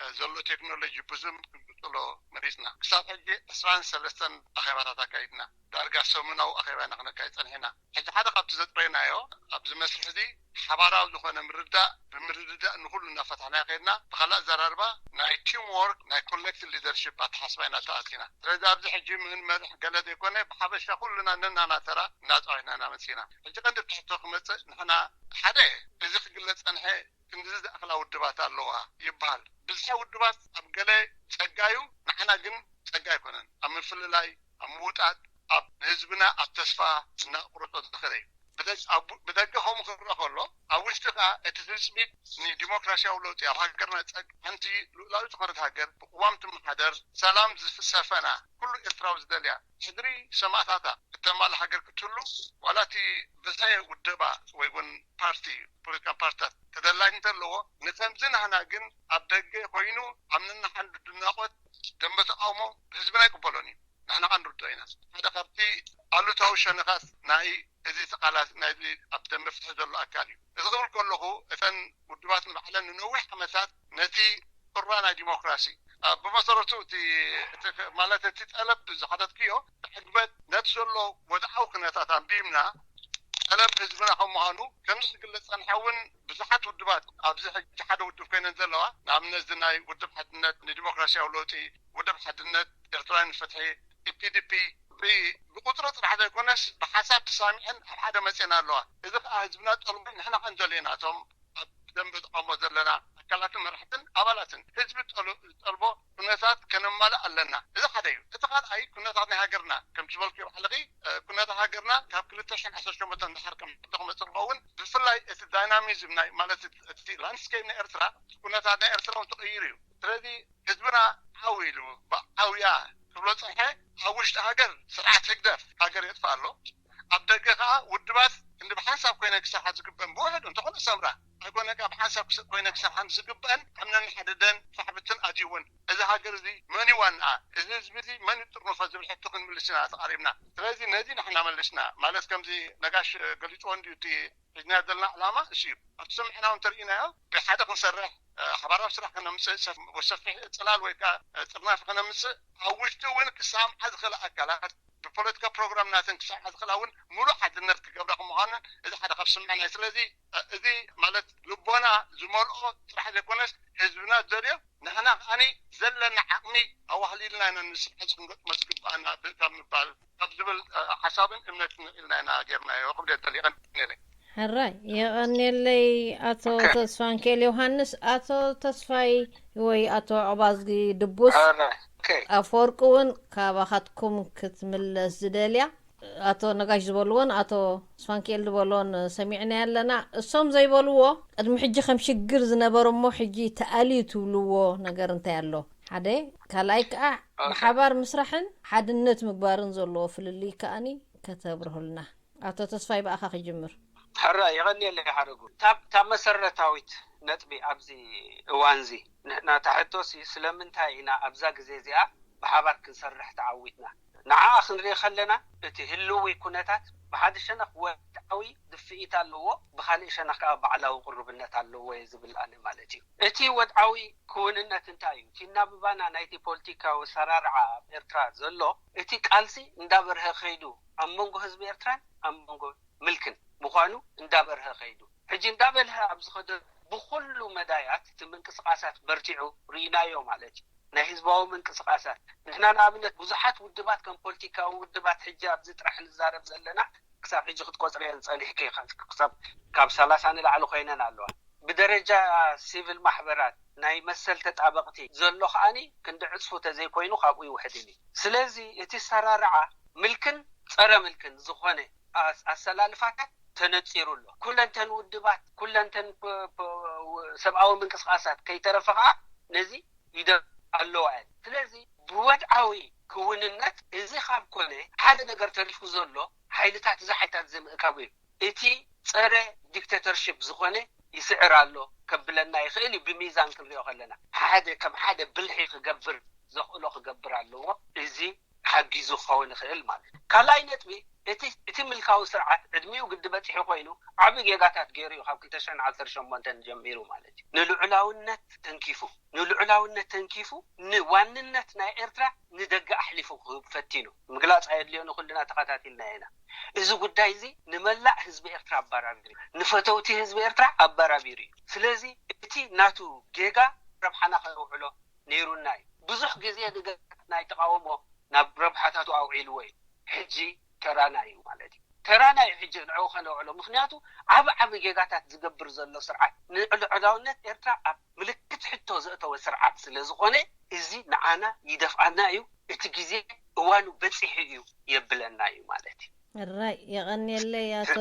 ብዘሎ ቴክኖሎጂ ብዙም ክንቅጽሎ መሪጽና። ክሳብ ሕጂ ዕስራን ሰለስተን ኣኼባታት ኣካይድና። ዳርጋ ሰሙናዊ ኣኼባ ኢና ክነካይድ ጸኒሕና። ሕጂ ሓደ ካብቲ ዘጥረይናዮ ኣብዚ መስርሕ እዚ ሓባራዊ ዝኾነ ምርዳእ ብምርድዳእ ንኹሉ እናፈታሕናዮ ከይድና ብኻልእ ኣዘራርባ ናይ ቲም ወርክ ናይ ኮሌክቲቭ ሊደርሺፕ ኣተሓስባ ኢና ተኣቲና። ስለዚ ኣብዚ ሕጂ ምህን መርሕ ገለ ዘይኮነ ብሓበሻ ኩልና ነናና ተራ እናፃወትና ኢና መፂና። ሕጂ ቀንዲ ብትሕቶ ክመፅእ ንሕና ሓደ እዚ ክግለፅ ፀንሐ ክንድዚ ዝኣኽላ ውድባት ኣለዋ ይበሃል። ብዝሒ ውድባት ኣብ ገለ ፀጋ እዩ፣ ንዓና ግን ፀጋ ኣይኮነን። ኣብ ምፍልላይ፣ ኣብ ምውጣጥ፣ ኣብ ንህዝብና ኣብ ተስፋ እናቕርጾ ዝኽእል እዩ። ብደገ ከምኡ ክረአ ከሎ ኣብ ውሽጢ ከኣ እቲ ትጽቢት ንዲሞክራሲያዊ ለውጢ ኣብ ሃገርና ጸግ ሓንቲ ልኡላዊ ዝኾነት ሃገር ብቅዋም ትመሓደር ሰላም ዝሰፈና ኩሉ ኤርትራዊ ዝደልያ ሕድሪ ሰማእታታ እተማልእ ሃገር ክትህሉ ዋላ እቲ ብዝሒ ውደባ ወይ እውን ፓርቲ ፖለቲካ ፓርትታት ተደላይነት ኣለዎ። ንከምዚ ናህና ግን ኣብ ደገ ኮይኑ ኣብ ነናሓንዱ ድናቆት ደንበ ተቃውሞ ህዝብና ኣይቅበሎን እዩ። ንሕና ከኣ ንርድኦ ኢና። ሓደ ካብቲ ኣሉታዊ ሸነኻት ናይ እዚ ተቓላሲ ናይዚ ኣብ ደንበ ፍትሒ ዘሎ ኣካል እዩ። እዚ ክብል ከለኹ እተን ውድባት ንባዕለን ንነዊሕ ዓመታት ነቲ ቁራ ናይ ዲሞክራሲ ብመሰረቱ እቲ ማለት እቲ ጠለብ ዝሓተትክዮ ብዕግበት ነቲ ዘሎ ወድዓዊ ኩነታት ኣንቢብና ጠለብ ህዝብና ከም ምዃኑ ከምዚ ዝግለጽ ጸንሐ እውን ብዙሓት ውድባት ኣብዚ ሕጂ ሓደ ውድብ ኮይነን ዘለዋ ንኣብነት እዚ ናይ ውድብ ሓድነት ንዲሞክራሲያዊ ለውጢ ውድብ ሓድነት ኤርትራውያን ፍትሒ ኢፒዲፒ ብቁፅሪ ጥራሕ ዘይኮነስ ብሓሳብ ተሳሚዐን ኣብ ሓደ መፅኤን ኣለዋ። እዚ ከዓ ህዝብና ጠልቦ ንሕና ከንደልዮ ኢና እቶም ኣብ ደንበ ተቃውሞ ዘለና ኣካላትን መራሕትን ኣባላትን ህዝቢ ዝጠልቦ ኩነታት ከነማልእ ኣለና። እዚ ሓደ እዩ። እቲ ካልኣይ ኩነታት ናይ ሃገርና ከም ዝበልክዮ ባዕልኺ ኩነታት ሃገርና ካብ ክልተ ሽሕን ዓሰርተ ሸሞንተን ድሓር ከም ሕቶ ክመፅእ ዝኸውን ብፍላይ እቲ ዳይናሚዝም ናይ ማለት እቲ ላንድስኬፕ ናይ ኤርትራ ኩነታት ናይ ኤርትራ እውን ተቐይሩ እዩ። ስለዚ ህዝብና ዓው ኢሉ ብዓውያ ክብሎ ፀንሐ ኣብ ውሽጢ ሃገር ስርዓት ህግደፍ ሃገር የጥፍእ ኣሎ። ኣብ ደገ ከዓ ውድባት ክንዲ ብሓንሳብ ኮይነ ክሰርሓ ዝግበአን ብውሕዱ እንተኾነ ሰምራ ኣይኮነ፣ ካብ ሓንሳብ ክስ- ኮይነ ክሰርሓ ዝግበአን ኣብ ነንሓድደን ሳሕብትን ኣትዩ እውን እዚ ሃገር እዚ መን እዩ ዋንኣ፣ እዚ ህዝቢ እዚ መን እዩ ጥርኑፈ ዝብል ሕቶ ክንምልስ ኢና ተቓሪብና። ስለዚ ነዚ ንሕና መለስና ማለት ከምዚ ነጋሽ ገሊፅዎ እንድዩ እቲ ሒዝና ዘለና ዕላማ እሱ እዩ። ኣብቲ ሰሚዕና እውን ተርእናዮ ብሓደ ክንሰርሕ ሓባራዊ ስራሕ ከነምፅእ ሰፊሕ ፅላል ወይ ከዓ ጥርናፊ ከነምፅእ ኣብ ውሽጢ እውን ክሰምዓ ዝኽእላ ኣካላት ብፖለቲካ ፕሮግራም ናተን ክሰምዓ ዝኽእላ እውን ሙሉእ ሓድነት ክገብራ ከምዃነን እዚ ሓደ ካብ ስምዕና እዩ። ስለዚ እዚ ማለት ልቦና ዝመልኦ ጥራሕ ዘይኮነስ ህዝብና ዝደልዮ ንሕና ከዓኒ ዘለና ዓቕሚ ኣዋህሊልና ኢና ንስርሐ ክንገጥሞ ዝግባኣና ካብ ምባል ካብ ዝብል ሓሳብን እምነትን ኢልና ኢና ጌርናዮ ክብል የደሊ። ይቐንየለይ። ሕራይ የቐንየለይ ኣቶ ተስፋንኬል ዮሃንስ። ኣቶ ተስፋይ ወይ ኣቶ ዑባዝጊ ድቡስ ኣፈወርቂ እውን ካባኻትኩም ክትምለስ ዝደልያ ኣቶ ነጋሽ ዝበልዎን ኣቶ ተስፋንኬል ዝበልዎን ሰሚዕና ኣለና። እሶም ዘይበልዎ ቅድሚ ሕጂ ከም ሽግር ዝነበረ እሞ ሕጂ ተኣልዩ ትብልዎ ነገር እንታይ ኣሎ? ሓደ ካልኣይ ከዓ ብሓባር ምስራሕን ሓድነት ምግባርን ዘለዎ ፍልልይ ከኣኒ ከተብርሁልና። ኣቶ ተስፋይ ብኣኻ ክጅምር። ሕራ የቐንየለይ ሓረጉ። እታ መሰረታዊት ነጥቢ ኣብዚ እዋንዚ ንሕና እታ ሕቶሲ ስለምንታይ ኢና ኣብዛ ግዜ እዚኣ ብሓባር ክንሰርሕ ተዓዊትና ንዓኣ ክንርኢ ከለና እቲ ህልዊ ኩነታት ብሓደ ሸነኽ ወድዓዊ ድፍኢት ኣለዎ፣ ብኻሊእ ሸነኽ ከዓ ባዕላዊ ቅሩብነት ኣለዎ እየ ዝብል ኣነ ማለት እዩ። እቲ ወድዓዊ ክውንነት እንታይ እዩ? እቲ እናብባና ናይቲ ፖለቲካዊ ኣሰራርዓ ኣብ ኤርትራ ዘሎ እቲ ቃልሲ እንዳበርሀ ከይዱ ኣብ መንጎ ህዝቢ ኤርትራን ኣብ መንጎ ምልክን ምዃኑ እንዳበርሀ ከይዱ ሕጂ እንዳበልሀ ኣብ ዝኸደ ብኩሉ መዳያት እቲ ምንቅስቃሳት በርቲዑ ርኢናዮ ማለት እዩ። ናይ ህዝባዊ ምንቅስቃሳት ንሕና ንኣብነት ብዙሓት ውድባት ከም ፖለቲካዊ ውድባት ሕጂ ኣብዚ ጥራሕ ንዛረብ ዘለና ክሳብ ሕጂ ክትቆፅርየን ፀኒሕኪ ኢኻ። ክሳብ ካብ ሰላሳ ንላዕሊ ኮይነን ኣለዋ። ብደረጃ ሲቪል ማሕበራት ናይ መሰል ተጣበቕቲ ዘሎ ከዓኒ ክንዲ ዕፅፉ ተዘይኮይኑ ካብኡ ይውሕድን እዩ። ስለዚ እቲ ሰራርዓ ምልክን ፀረ ምልክን ዝኾነ ኣሰላልፋታት ተነፂሩ ኣሎ። ኩለንተን ውድባት ኩለንተን ሰብኣዊ ምንቅስቃሳት ከይተረፈ ከዓ ነዚ ይደ ኣለዋ እየን። ስለዚ ብወድዓዊ ክውንነት እዚ ካብ ኮነ ሓደ ነገር ተሪፉ ዘሎ ሓይልታት እዚ ሓይልታት እዚ ምእካቡ እዩ። እቲ ፀረ ዲክተተርሽፕ ዝኾነ ይስዕር ኣሎ ከብለና ይኽእል እዩ። ብሚዛን ክንሪኦ ከለና ሓደ ከም ሓደ ብልሒ ክገብር ዘኽእሎ ክገብር ኣለዎ። እዚ ሓጊዙ ክኸውን ይኽእል ማለት እዩ። ካልኣይ ነጥቢ እቲ እቲ ምልካዊ ስርዓት ዕድሚኡ ግዲ በፂሑ ኮይኑ ዓቢ ጌጋታት ገይሩ እዩ ካብ ክልተ ሽሕን ዓሰርተ ሸሞንተን ጀሚሩ ማለት እዩ። ንልዑላውነት ተንኪፉ ንልዑላውነት ተንኪፉ ንዋንነት ናይ ኤርትራ ንደገ ኣሕሊፉ ክህብ ፈቲኑ። ምግላፅ ኣየድልዮ ንኩልና ተኸታቲልና ኢና። እዚ ጉዳይ እዚ ንመላእ ህዝቢ ኤርትራ ኣባራቢሩ እዩ። ንፈተውቲ ህዝቢ ኤርትራ ኣባራቢሩ እዩ። ስለዚ እቲ ናቱ ጌጋ ረብሓና ከነውዕሎ ነይሩና እዩ። ብዙሕ ግዜ ንገ ናይ ተቃውሞ ናብ ረብሓታቱ ኣውዒልዎ እዩ። ሕጂ ተራና እዩ ማለት እዩ። ተራና እዩ ሕጂ ንዕኡ ከነውዕሎ። ምክንያቱ ዓቢ ዓቢ ጌጋታት ዝገብር ዘሎ ስርዓት ንልዑላውነት ኤርትራ ኣብ ምልክት ሕቶ ዘእተወ ስርዓት ስለ ዝኾነ እዚ ንዓና ይደፍኣና እዩ። እቲ ግዜ እዋኑ በፂሑ እዩ የብለና እዩ ማለት እዩ። ራይ የቐንየለይ ኣቶ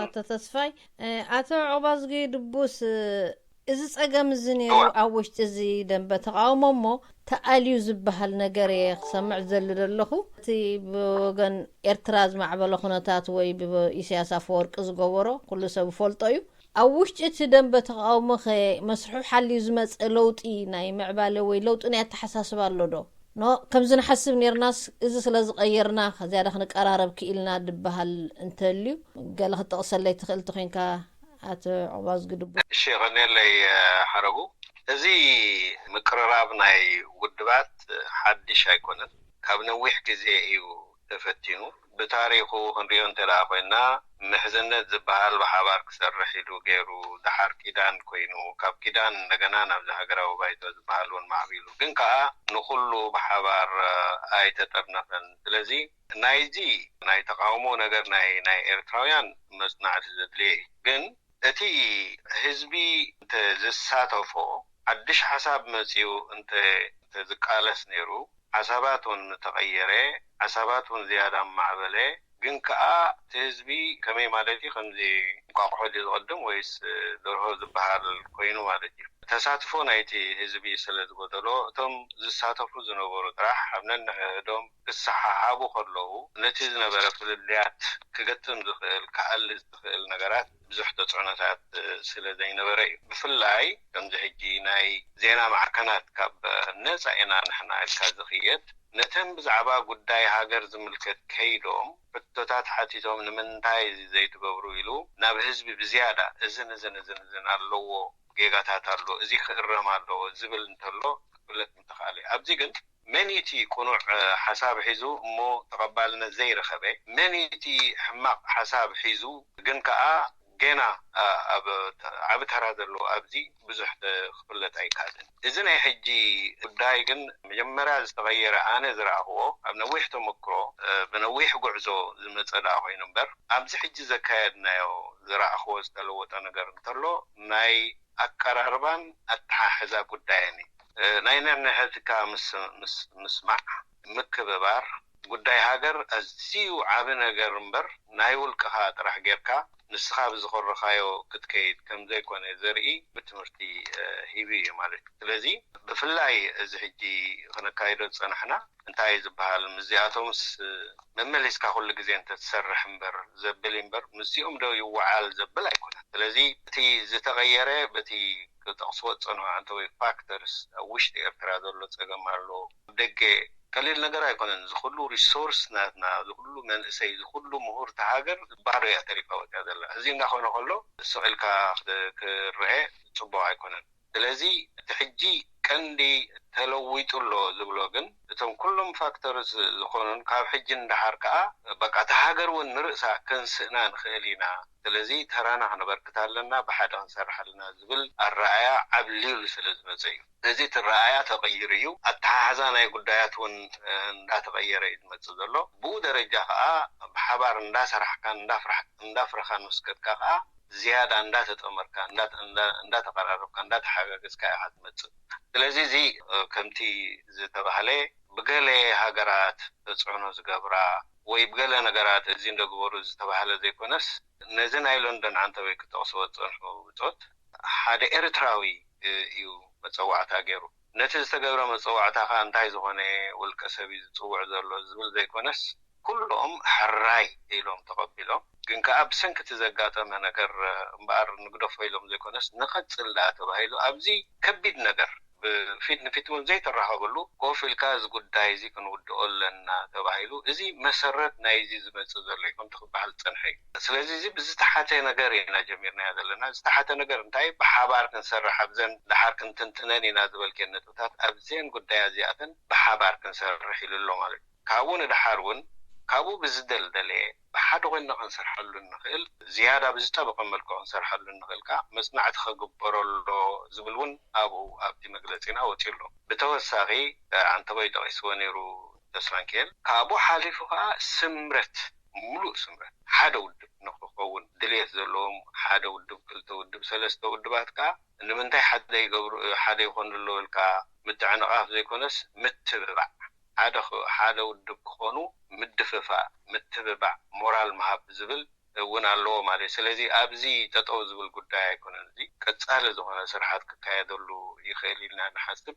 ኣቶ ተስፋይ። ኣቶ ዑባዝጊ ድቡስ እዚ ጸገም እዚ ነይሩ ኣብ ውሽጢ እዚ ደንበ ተቃውሞ እሞ ተኣልዩ ዝበሃል ነገር እየ ክሰምዕ ዝደሊ ዘለኹ። እቲ ብወገን ኤርትራ ዝማዕበለ ኩነታት ወይ ብኢሳያስ ኣፈወርቂ ዝገበሮ ኩሉ ሰብ ይፈልጦ እዩ። ኣብ ውሽጢ እቲ ደንበ ተቃውሞ ከ መስርሑ ሓልዩ ዝመጸ ለውጢ ናይ ምዕባለ ወይ ለውጢ ናይ ኣተሓሳስባ ኣሎ ዶ? ኖ ከምዚ ንሓስብ ኔርናስ እዚ ስለ ዝቐየርና ዝያዳ ክንቀራረብ ክኢልና ድበሃል እንተልዩ ገለ ክትጠቕሰለይ ትኽእል ተኾይንካ ኣቶ ዑባዝጊ ድቡ። እሺ የቐንየለይ ሓረጉ። እዚ ምቅርራብ ናይ ውድባት ሓድሽ ኣይኮነን። ካብ ነዊሕ ግዜ እዩ ተፈቲኑ። ብታሪኹ ክንሪኦ እንተ ደኣ ኮይንና ምሕዝነት ዝበሃል ብሓባር ክሰርሕ ኢሉ ገይሩ ደሓር ኪዳን ኮይኑ ካብ ኪዳን እንደገና ናብዚ ሃገራዊ ባይቶ ዝበሃል እውን ማዕቢሉ ግን ከኣ ንኹሉ ብሓባር ኣይተጠርነፈን። ስለዚ ናይዚ ናይ ተቃውሞ ነገር ናይ ናይ ኤርትራውያን መጽናዕቲ ዘድልዮ እዩ። ግን እቲ ህዝቢ እንተ ዝሳተፎ ሓድሽ ሓሳብ መጺኡ እንተ ዝቃለስ ነይሩ ሓሳባት እውን ምተቐየረ፣ ሓሳባት እውን ዝያዳ ምማዕበለ፣ ግን ከኣ እቲ ህዝቢ ከመይ ማለት እዩ፣ ከምዚ እንቋቑሖ ድዩ ዝቐድም ወይስ ደርሆ ዝበሃል ኮይኑ ማለት እዩ። ተሳትፎ ናይቲ ህዝቢ ስለ ዝጎደሎ፣ እቶም ዝሳተፉ ዝነበሩ ጥራሕ ኣብ ነንሕድሕዶም ክሰሓሓቡ ከለዉ፣ ነቲ ዝነበረ ፍልልያት ክገጥም ዝኽእል፣ ክኣሊ ዝኽእል ነገራት ብዙሕ ተጽዕኖታት ስለ ዘይነበረ እዩ። ብፍላይ ከምዚ ሕጂ ናይ ዜና ማዕከናት ካብ ነጻ ኢና ንሕና ኢልካ ዝኽየድ፣ ነተን ብዛዕባ ጉዳይ ሃገር ዝምልከት ከይዶም ሕቶታት ሓቲቶም ንምንታይ እዚ ዘይትገብሩ ኢሉ ናብ ህዝቢ ብዝያዳ እዝን እዝን እዝን እዝን ኣለዎ፣ ጌጋታት ኣሎ፣ እዚ ክእረም ኣለዎ ዝብል እንተሎ ክፍለጥ ምተኻእለ። ኣብዚ ግን መን እቲ ቅኑዕ ሓሳብ ሒዙ እሞ ተቐባልነት ዘይረኸበ፣ መን እቲ ሕማቕ ሓሳብ ሒዙ ግን ከኣ ገና ኣብ ዓቢ ተራ ዘለዎ ኣብዚ ብዙሕ ክፍለጥ ኣይከኣልን። እዚ ናይ ሕጂ ጉዳይ ግን መጀመርያ ዝተቐየረ ኣነ ዝረኣኽዎ ኣብ ነዊሕ ተመክሮ ብነዊሕ ጉዕዞ ዝመጸ ደኣ ኮይኑ እምበር ኣብዚ ሕጂ ዘካየድናዮ ዝረኣኽዎ ዝተለወጠ ነገር እንተሎ ናይ ኣቀራርባን ኣተሓሕዛ ጉዳይን እዩ። ናይ ነንሕድካ ምስ ምስማዕ፣ ምክብባር፣ ጉዳይ ሃገር ኣዝዩ ዓቢ ነገር እምበር ናይ ውልቅኻ ጥራሕ ጌርካ ንስኻ ብዝኾረኻዮ ክትከይድ ከም ዘይኮነ ዘርኢ ብትምህርቲ ሂቡ እዩ ማለት እዩ። ስለዚ ብፍላይ እዚ ሕጂ ክነካይዶ ዝጸናሕና እንታይ እዩ ዝበሃል ምስዚኣቶምስ መመሊስካ ኩሉ ግዜ እንተትሰርሕ እምበር ዘብል እምበር ምስዚኦም ዶ ይወዓል ዘብል ኣይኮነን። ስለዚ እቲ ዝተቐየረ በቲ ክጠቕስዎ ዝጸንሑ ኣንተ ወይ ፋክተርስ ኣብ ውሽጢ ኤርትራ ዘሎ ጸገም ኣሎ። ደገ ቀሊል ነገር ኣይኮነን። ዝኩሉ ሪሶርስ ናትና ዝኩሉ መንእሰይ ዝኩሉ ምሁርቲ ሃገር ባዶ እያ ተሪፋ ወፅያ ዘላ። እዚ እንዳኾነ ከሎ ስቕ ኢልካ ክርአ ፅቡቅ ኣይኮነን። ስለዚ እቲ ሕጂ ቀንዲ ተለዊጡ ኣሎ ዝብሎ ግን እቶም ኩሎም ፋክተርስ ዝኾኑን ካብ ሕጂ ንደሓር ከዓ በቃ እታ ሃገር እውን ንርእሳ ከንስእና ንኽእል ኢና። ስለዚ ተራና ክነበርክት ኣለና፣ ብሓደ ክንሰርሕ ኣለና ዝብል ኣረኣያ ዓብሊሉ ስለ ዝመፀ እዩ። እዚ እቲ ረኣያ ተቐይሩ እዩ። ኣተሓሕዛ ናይ ጉዳያት እውን እንዳተቐየረ እዩ ዝመፅእ ዘሎ። ብኡ ደረጃ ከዓ ብሓባር እንዳሰራሕካን እንዳፍረኻን ምስ ከድካ ከዓ ዝያዳ እንዳተጠመርካ እንዳተቀራረብካ እንዳተሓጋገዝካ ኢካ ትመፅእ። ስለዚ እዚ ከምቲ ዝተባህለ ብገለ ሃገራት ተፅዕኖ ዝገብራ ወይ ብገለ ነገራት እዚ እንደግበሩ ዝተባህለ ዘይኮነስ ነዚ ናይ ሎንደን ዓንተበይ ክጠቕስዎ ዝፀንሑ ብፆት ሓደ ኤርትራዊ እዩ መፀዋዕታ ገይሩ። ነቲ ዝተገብረ መፀዋዕታ ከዓ እንታይ ዝኾነ ውልቀ ሰብ እዩ ዝፅውዕ ዘሎ ዝብል ዘይኮነስ ኩሎም ሕራይ ኢሎም ተቐቢሎም ግን ከዓ ብሰንኪ እቲ ዘጋጠመ ነገር እምበኣር ንግደፎ ኢሎም ዘይኮነስ ንቐፅል ደኣ ተባሂሉ ኣብዚ ከቢድ ነገር ብፊት ንፊት እውን ዘይተራኸበሉ ኮፍ ኢልካ እዚ ጉዳይ እዚ ክንውድኦ ኣለና ተባሂሉ እዚ መሰረት ናይዚ ዝመፅእ ዘሎ እዩ ከምቲ ክበሃል ዝፀንሐ እዩ። ስለዚ እዚ ብዝተሓተ ነገር ኢና ጀሚርናዮ ዘለና። ዝተሓተ ነገር እንታይ ብሓባር ክንሰርሕ ኣብዘን ደሓር ክንትንትነን ኢና ዝበልክየን ነጥብታት ኣብዘን ጉዳያ እዚኣተን ብሓባር ክንሰርሕ ኢሉ ኣሎ ማለት እዩ። ካብኡ ንደሓር እውን ካብኡ ብዝደልደለ ብሓደ ኮይንና ክንሰርሓሉ እንኽእል ዝያዳ ብዝጠበቐ መልክዑ ክንሰርሓሉ እንኽእል ከዓ መፅናዕቲ ክግበረሎ ዝብል እውን ኣብኡ ኣብቲ መግለፂና ወፂኡ ኣሎ። ብተወሳኺ ዓንተቦይ ጠቒስዎ ነይሩ ተስፋንኪኤል ካብኡ ሓሊፉ ከዓ ስምረት ሙሉእ ስምረት ሓደ ውድብ ንክኸውን ድልየት ዘለዎም ሓደ ውድብ ክልተ ውድብ ሰለስተ ውድባት ከዓ ንምንታይ ሓደ ይገብሩ ሓደ ይኾኑ ኣለዉ ኢልካ ምትዕንቓፍ ዘይኮነስ ምትብባዕ ሓደ ሓደ ውድብ ክኾኑ ምድፍፋእ ምትብባዕ ሞራል ምሃብ ዝብል እውን ኣለዎ ማለት እዩ። ስለዚ ኣብዚ ጠጠው ዝብል ጉዳይ ኣይኮነን። እዚ ቀፃሊ ዝኾነ ስርሓት ክካየደሉ ይኽእል ኢልና ንሓስብ።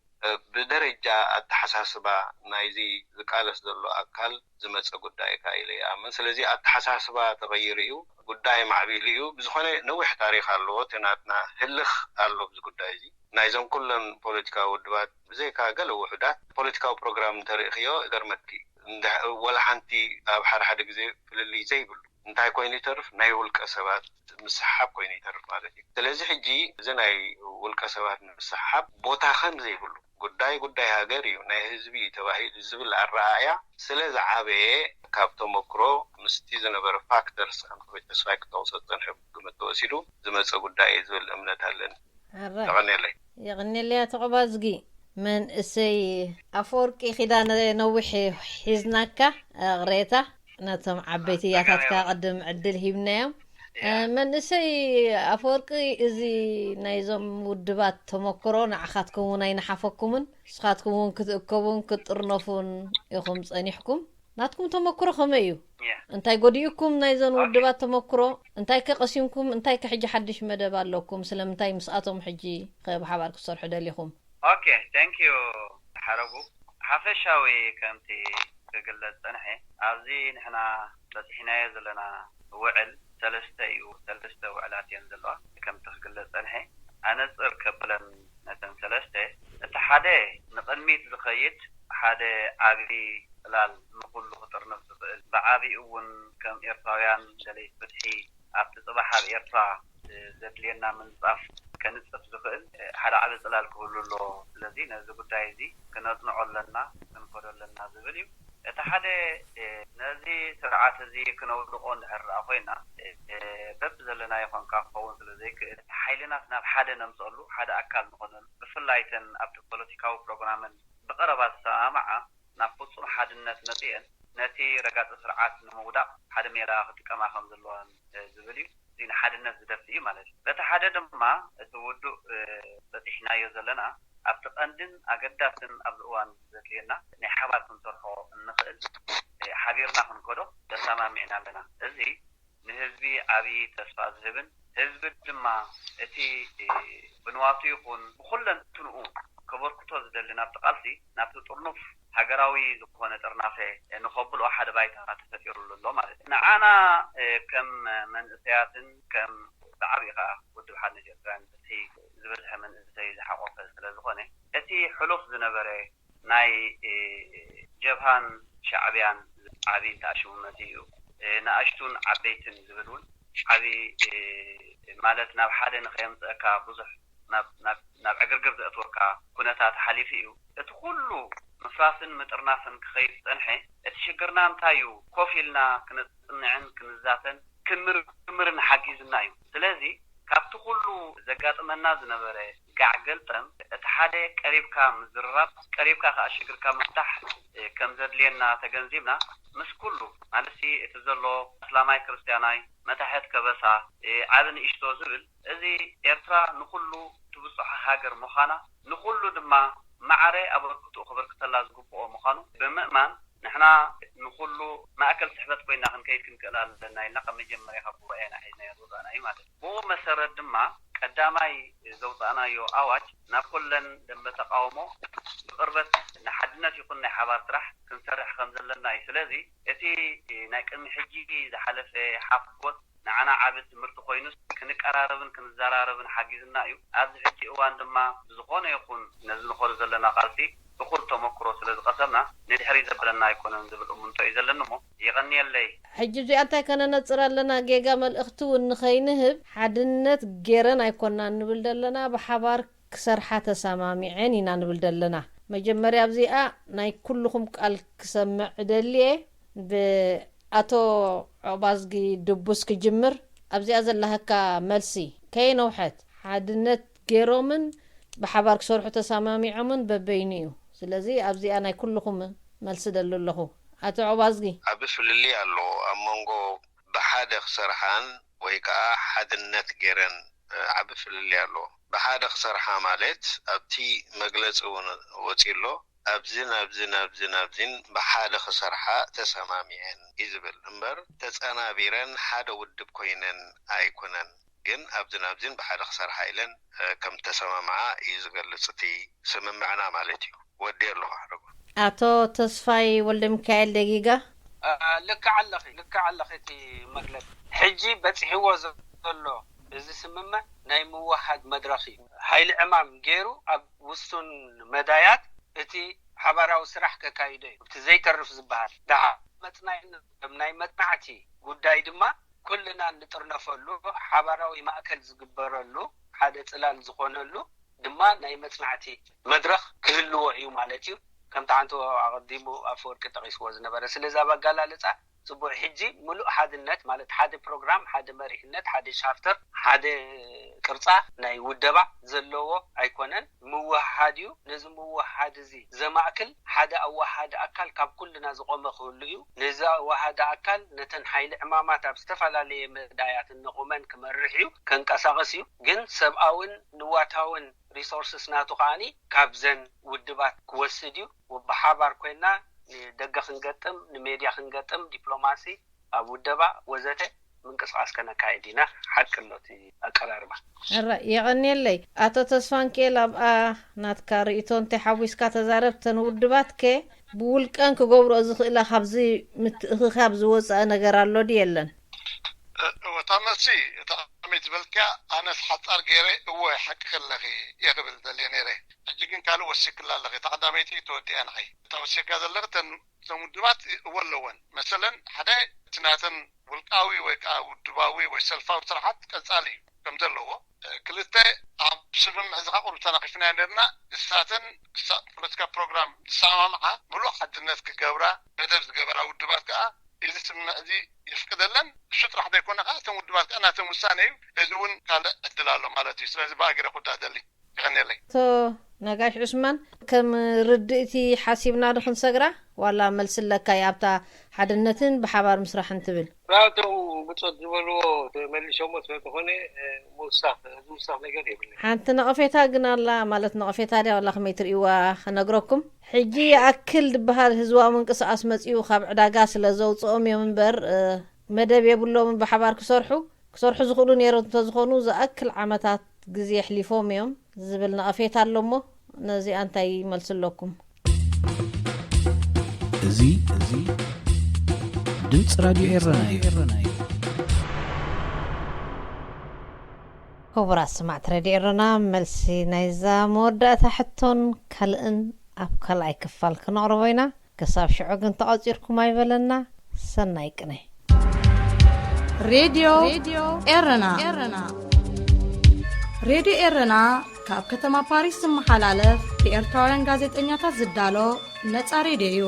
ብደረጃ ኣተሓሳስባ ናይዚ ዝቃለስ ዘሎ ኣካል ዝመፀ ጉዳይ እካ ኢለ ይኣምን። ስለዚ ኣተሓሳስባ ተቐይሩ እዩ፣ ጉዳይ ማዕቢሉ እዩ። ብዝኾነ ነዊሕ ታሪክ ኣለዎ። እቲ ናትና ህልኽ ኣሎ ኣብዚ ጉዳይ እዚ። ናይዞም ኩለን ፖለቲካዊ ውድባት ብዘይካ ገለ ውሑዳት ፖለቲካዊ ፕሮግራም እንተርእኽዮ እገርመኪ ወላ ሓንቲ ኣብ ሓደ ሓደ ግዜ ፍልልይ ዘይብሉ እንታይ ኮይኑ ይተርፍ ናይ ውልቀ ሰባት ምስሓብ ኮይኑ ይተርፍ ማለት እዩ። ስለዚ ሕጂ እዚ ናይ ውልቀ ሰባት ምስሓብ ቦታ ከም ዘይብሉ ጉዳይ ጉዳይ ሃገር እዩ ናይ ህዝቢ እዩ ተባሂሉ ዝብል ኣረኣእያ ስለ ዝዓበየ ካብ ተመክሮ ምስቲ ዝነበረ ፋክተርስ ኣንክበይ ተስፋይ ክጠቕሶ ዝፀንሐ ግምት ተወሲዱ ዝመፀ ጉዳይ እዩ ዝብል እምነት ኣለኒ። ኣራይ የቐንየለይ። የቐንየለይ ኣቶ ቐባዝጊ። መንእሰይ ኣፈወርቂ ኪዳነ ነዊሕ ሒዝናካ ቅሬታ ነቶም ዓበይቲ ያታትካ ቅድም ዕድል ሂብናዮም። መንእሰይ ኣፈወርቂ እዚ ናይዞም ውድባት ተመክሮ ንዓኻትኩም እውን ኣይነሓፈኩምን። ንስኻትኩም እውን ክትእከቡን ክትጥርነፉን ኢኹም ጸኒሕኩም። ናትኩም ተመክሮ ከመይ እዩ? እንታይ ጎዲኡኩም ናይዘን ውድባት ተመክሮ? እንታይ ከ ቀሲምኩም? እንታይ ከ ሕጂ ሓድሽ መደብ ኣለኩም? ስለምንታይ ምስኣቶም ሕጂ ከ ብሓባር ክትሰርሑ ደሊኹም? Okay, thank you ሓረጉ። ሓፈሻዊ ከምቲ ክግለጽ ጸንሐ፣ ኣብዚ ንሕና በጺሕናዮ ዘለና ውዕል ሰለስተ እዩ። ሰለስተ ውዕላት እየን ዘለዋ። ከምቲ ክግለጽ ጸንሐ፣ ኣነጽር ከብለን ነተን ሰለስተ፣ እቲ ሓደ ንቕድሚት ዝኸይድ ሓደ ዓቢ ጽላል ንኹሉ ክጥርንፍ ዝኽእል፣ ብዓቢኡ እውን ከም ኤርትራውያን ደለይቲ ፍትሒ ኣብቲ ጽባሕ ኣብ ኤርትራ ዘድልየና ምንጻፍ ከንጽፍ ዝኽእል ሓደ ዓቢ ጽላል ክህሉ ኣለዎ። ስለዚ ነዚ ጉዳይ እዚ ክነጽንዖ ኣለና፣ ክንከዶ ኣለና ዝብል እዩ። እቲ ሓደ ነዚ ስርዓት እዚ ክነውድቆ እንድሕር ደኣ ኮይና በብዘለናዮ ኮንካ ክኸውን ስለ ዘይክእል ሓይልናት ናብ ሓደ ነምጽኣሉ ሓደ ኣካል ንኾነሉ ብፍላይ እተን ኣብቲ ፖለቲካዊ ፕሮግራመን ብቐረባ ዝሰማምዓ ናብ ፍጹም ሓድነት መጺኤን ነቲ ረጋጺ ስርዓት ንምውዳቕ ሓደ ሜላ ክጥቀማ ከም ዘለወን ዝብል እዩ። እዚ ንሓድነት ዝደፍእ እዩ ማለት እዩ። በቲ ሓደ ድማ እቲ ውዱእ በጺሕናዮ ዘለና ኣብቲ ቀንድን ኣገዳስን ኣብዚ እዋን ዘድልየና ናይ ሓባር ክንሰርሖ እንኽእል ሓቢርና ክንከዶ ተሰማሚዕና ኣለና። እዚ ንህዝቢ ዓብዪ ተስፋ ዝህብን ህዝቢ ድማ እቲ ብንዋቱ ይኹን ብኹለንትንኡ ከበርክቶ ዝደሊ ናብቲ ቃልሲ ናብቲ ጥርኑፍ ሃገራዊ ዝኾነ ጥርናፈ ንኸብሎ ሓደ ባይታ ተፈጢሩሉ ኣሎ ማለት እዩ። ንዓና ከም መንእሰያትን ከም ብዓብዪ ከዓ ውድብ ሓድነት ኤርትራውያን እቲ ዝበዝሐ መንእሰይ ዝሓቆፈ ስለ ዝኾነ እቲ ሕሉፍ ዝነበረ ናይ ጀብሃን ሻዕብያን ዓብዪ ተኣሽሙመት እዩ። ንኣሽቱን ዓበይትን ዝብል እውን ዓብዪ ማለት ናብ ሓደ ንኸየምፅአካ ብዙሕ ናብ ዕግርግር ዘእትወካ ኩነታት ሓሊፉ እዩ። እቲ ኩሉ ምፍራስን ምጥርናፍን ክኸይድ ዝፀንሐ እቲ ሽግርና እንታይ እዩ? ኮፍ ኢልና ክነፅንዕን ክንዛተን ክንምርምርን ሓጊዝና እዩ። ስለዚ ካብቲ ኩሉ ዘጋጥመና ዝነበረ ጋዕ ገልጠም እቲ ሓደ ቀሪብካ ምዝርራብ፣ ቀሪብካ ከዓ ሽግርካ ምፍታሕ ከም ዘድልየና ተገንዚብና ምስ ኩሉ ማለትሲ እቲ ዘሎ ኣስላማይ ክርስትያናይ፣ መታሕት ከበሳ፣ ዓቢ ንእሽቶ ዝብል እዚ ኤርትራ ንኩሉ ትብጽሖ ሃገር ምዃና ንኩሉ ድማ ማዕረ ኣበርክትኡ ከበርክተላ ዝግብኦ ምዃኑ ብምእማን ንሕና ንኩሉ ማእከል ስሕበት ኮይና ክንከይድ ክንክእል ኣለና ኢልና ካብ መጀመርያ ካብ ጉባኤና ሒዝናዮ ዝወጻእና እዩ ማለት እዩ። ብኡ መሰረት ድማ ቀዳማይ ዘውጻእናዮ ኣዋጅ ናብ ኩለን ደንበ ተቃውሞ ብቅርበት ንሓድነት ይኹን ናይ ሓባር ስራሕ ክንሰርሕ ከም ዘለና እዩ። ስለዚ እቲ ናይ ቅድሚ ሕጂ ዝሓለፈ ሓፍጎት ንዓና ዓቢ ትምህርቲ ኮይኑስ ክንቀራረብን ክንዘራረብን ሓጊዝና እዩ። ኣብዚ ሕጂ እዋን ድማ ብዝኾነ ይኹን ነዚ ንኸዶ ዘለና ቃልሲ እኹል ተመክሮ ስለ ዝቐሰምና ንድሕሪት ዘብለና ኣይኮነን ዝብል እምንቶ እዩ ዘለኒ እሞ የቐንየለይ። ሕጂ እዚኣ እንታይ ከነነጽር ኣለና? ጌጋ መልእኽቲ እውን ንኸይንህብ ሓድነት ጌረን ኣይኮናን ንብል ዘለና፣ ብሓባር ክሰርሓ ተሰማሚዐን ኢና ንብል ዘለና። መጀመርያ ኣብዚኣ ናይ ኩልኹም ቃል ክሰምዕ እደሊ እየ። ብኣቶ ዑቕባዝጊ ድቡስ ክጅምር፣ ኣብዚኣ ዘለሃካ መልሲ ከየነውሐት ሓድነት ገይሮምን ብሓባር ክሰርሑ ተሰማሚዖምን በበይኑ እዩ። ስለዚ ኣብዚኣ ናይ ኩልኹም መልሲ ደሉ ኣለኹ። ኣቶ ዑቕባዝጊ። ዓቢ ፍልልይ ኣሎ ኣብ መንጎ ብሓደ ክሰርሓን ወይ ከዓ ሓድነት ገይረን ዓቢ ፍልልይ ኣሎ። ብሓደ ክሰርሓ ማለት ኣብቲ መግለፂ እውን ወፂ ኣሎ ኣብዚን ኣብዚን ኣብዚን ኣብዚን ብሓደ ክሰርሓ ተሰማሚዐን እዩ ዝብል እምበር ተፀናቢረን ሓደ ውድብ ኮይነን ኣይኮነን። ግን ኣብዚን ኣብዚን ብሓደ ክሰርሓ ኢለን ከም ተሰማምዓ እዩ ዝገልፅ እቲ ስምምዕና ማለት እዩ። ወዲ ኣለኹ ሓረጉ። ኣቶ ተስፋይ ወልደሚካኤል ደጊጋ። ልክዕ ኣለኺ፣ ልክዕ ኣለኺ እቲ መግለፂ። ሕጂ በፂሕዎ ዘሎ እዚ ስምምዕ ናይ ምውህሃድ መድረኽ እዩ። ሓይሊ ዕማም ገይሩ ኣብ ውሱን መዳያት እቲ ሓባራዊ ስራሕ ከካይዶ እዩ። እቲ ዘይተርፍ ዝበሃል ደሓር መፅናዕነት ከም ናይ መፅናዕቲ ጉዳይ ድማ ኩልና እንጥርነፈሉ ሓባራዊ ማእከል ዝግበረሉ ሓደ ፅላል ዝኾነሉ ድማ ናይ መፅናዕቲ መድረኽ ክህልዎ እዩ ማለት እዩ። ከምቲ ሓንቲ ኣቐዲሙ ኣፈወርቂ ጠቒስዎ ዝነበረ። ስለዚ ኣብ ኣገላልፃ ፅቡቕ። ሕጂ ምሉእ ሓድነት ማለት ሓደ ፕሮግራም፣ ሓደ መሪሕነት፣ ሓደ ቻርተር፣ ሓደ ቅርፃ ናይ ውደባ ዘለዎ ኣይኮነን። ምውህሃድ እዩ። ነዚ ምውህሃድ እዚ ዘማእክል ሓደ ኣወሃሃዲ ኣካል ካብ ኩልና ዝቖመ ክህሉ እዩ። ነዚ ኣወሃሃዲ ኣካል ነተን ሓይሊ ዕማማት ኣብ ዝተፈላለየ መዳያት እነቑመን ክመርሕ እዩ፣ ከንቀሳቕስ እዩ። ግን ሰብኣውን ንዋታውን resources ናቱ ከዓኒ ካብዘን ውድባት ክወስድ እዩ። ብሓባር ኮይና ንደገ ክንገጥም፣ ንሜድያ ክንገጥም፣ ዲፕሎማሲ ኣብ ውደባ ወዘተ ምንቅስቃስ ከነካይድ ኢና። ሓቂ ኣሎ እቲ ኣቀራርባ። ሕራይ የቐንየለይ ኣቶ ተስፋንክኤል። ኣብኣ ናትካ ርእይቶ እንተሓዊስካ ተዛረብ። እተን ውድባት ከ ብውልቀን ክገብርኦ ዝኽእላ ካብዚ ምትእኽኻብ ዝወፀአ ነገር ኣሎ ድዩ የለን? እወ፣ እታ መልሲ፣ እታ ቀዳመይቲ ዝበልክያ፣ ኣነስ ሓጻር ገይረ እወ ሓቂ ከለኺ እየ ክብል ደልየ ነይረ። ሕጂ ግን ካልእ ወሲክላ ኣለኺ። እታ ቀዳመይቲ ተወዲኣ ንዓይ። እታ ወሲካ ዘለኺ እተን እቶም ውድባት እወ ኣለወን። መሰለን ሓደ እቲ ናተን ውልቃዊ ወይ ከዓ ውድባዊ ወይ ሰልፋዊ ስራሓት ቀጻሊ እዩ ከም ዘለዎ፣ ክልተ ኣብ ስምምዕ እዚ ቁሩብ ተናኺፍና ነርና። እሳተን እሳ ፖለቲካ ፕሮግራም ዝሰማምዓ ምሉእ ሓድነት ክገብራ መደብ ዝገበራ ውድባት ከዓ እዚ ስምምዕ እዚ የፍቅደለን። እሱ ጥራሕ ዘይኮነ ከዓ እቶም ውድባት ከዓ ናቶም ውሳነ እዩ። እዚ እውን ካልእ ዕድል ኣሎ ማለት እዩ። ስለዚ ብኣገረ ኩዳ ደሊ ይቀንየለይ። ኣቶ ነጋሽ ዑስማን፣ ከም ርድእቲ ሓሲብና ዶ ክንሰግራ ዋላ መልሲ ኣለካ ኣብታ ሓድነትን ብሓባር ምስራሕን ትብል? ራቶም ብጾት ዝበልዎ ተመሊሶሞ ስለዝኾነ ምውሳኽ ዝውሳኽ ነገር የብለ። ሓንቲ ነቐፌታ ግን ኣላ። ማለት ነቐፌታ ድያ ዋላ ከመይ ትርእይዋ ክነግረኩም። ሕጂ ይኣክል ዝበሃል ህዝባዊ ምንቅስቃስ መጺኡ ካብ ዕዳጋ ስለ ዘውፅኦም እዮም እምበር መደብ የብሎምን ብሓባር ክሰርሑ። ክሰርሑ ዝኽእሉ ነይሮም እንተዝኾኑ ዝኣክል ዓመታት ግዜ ኣሕሊፎም እዮም ዝብል ነቐፌታ ኣሎ እሞ ነዚኣ እንታይ መልሲ ኣለኩም? እዚ እዚ ድምፂ ራድዮ ኤረና እዩ። ክቡራት ሰማዕቲ ረድዮ ኤረና፣ መልሲ ናይዛ መወዳእታ ሕቶን ካልእን ኣብ ካልኣይ ክፋል ክነቕርቦ ኢና። ክሳብ ሽዑ ግን ተቐፂርኩም ኣይበለና። ሰናይ ቅነ። ሬድዮ ኤረና። ሬድዮ ኤረና ካብ ከተማ ፓሪስ ዝመሓላለፍ ብኤርትራውያን ጋዜጠኛታት ዝዳሎ ነጻ ሬድዮ እዩ።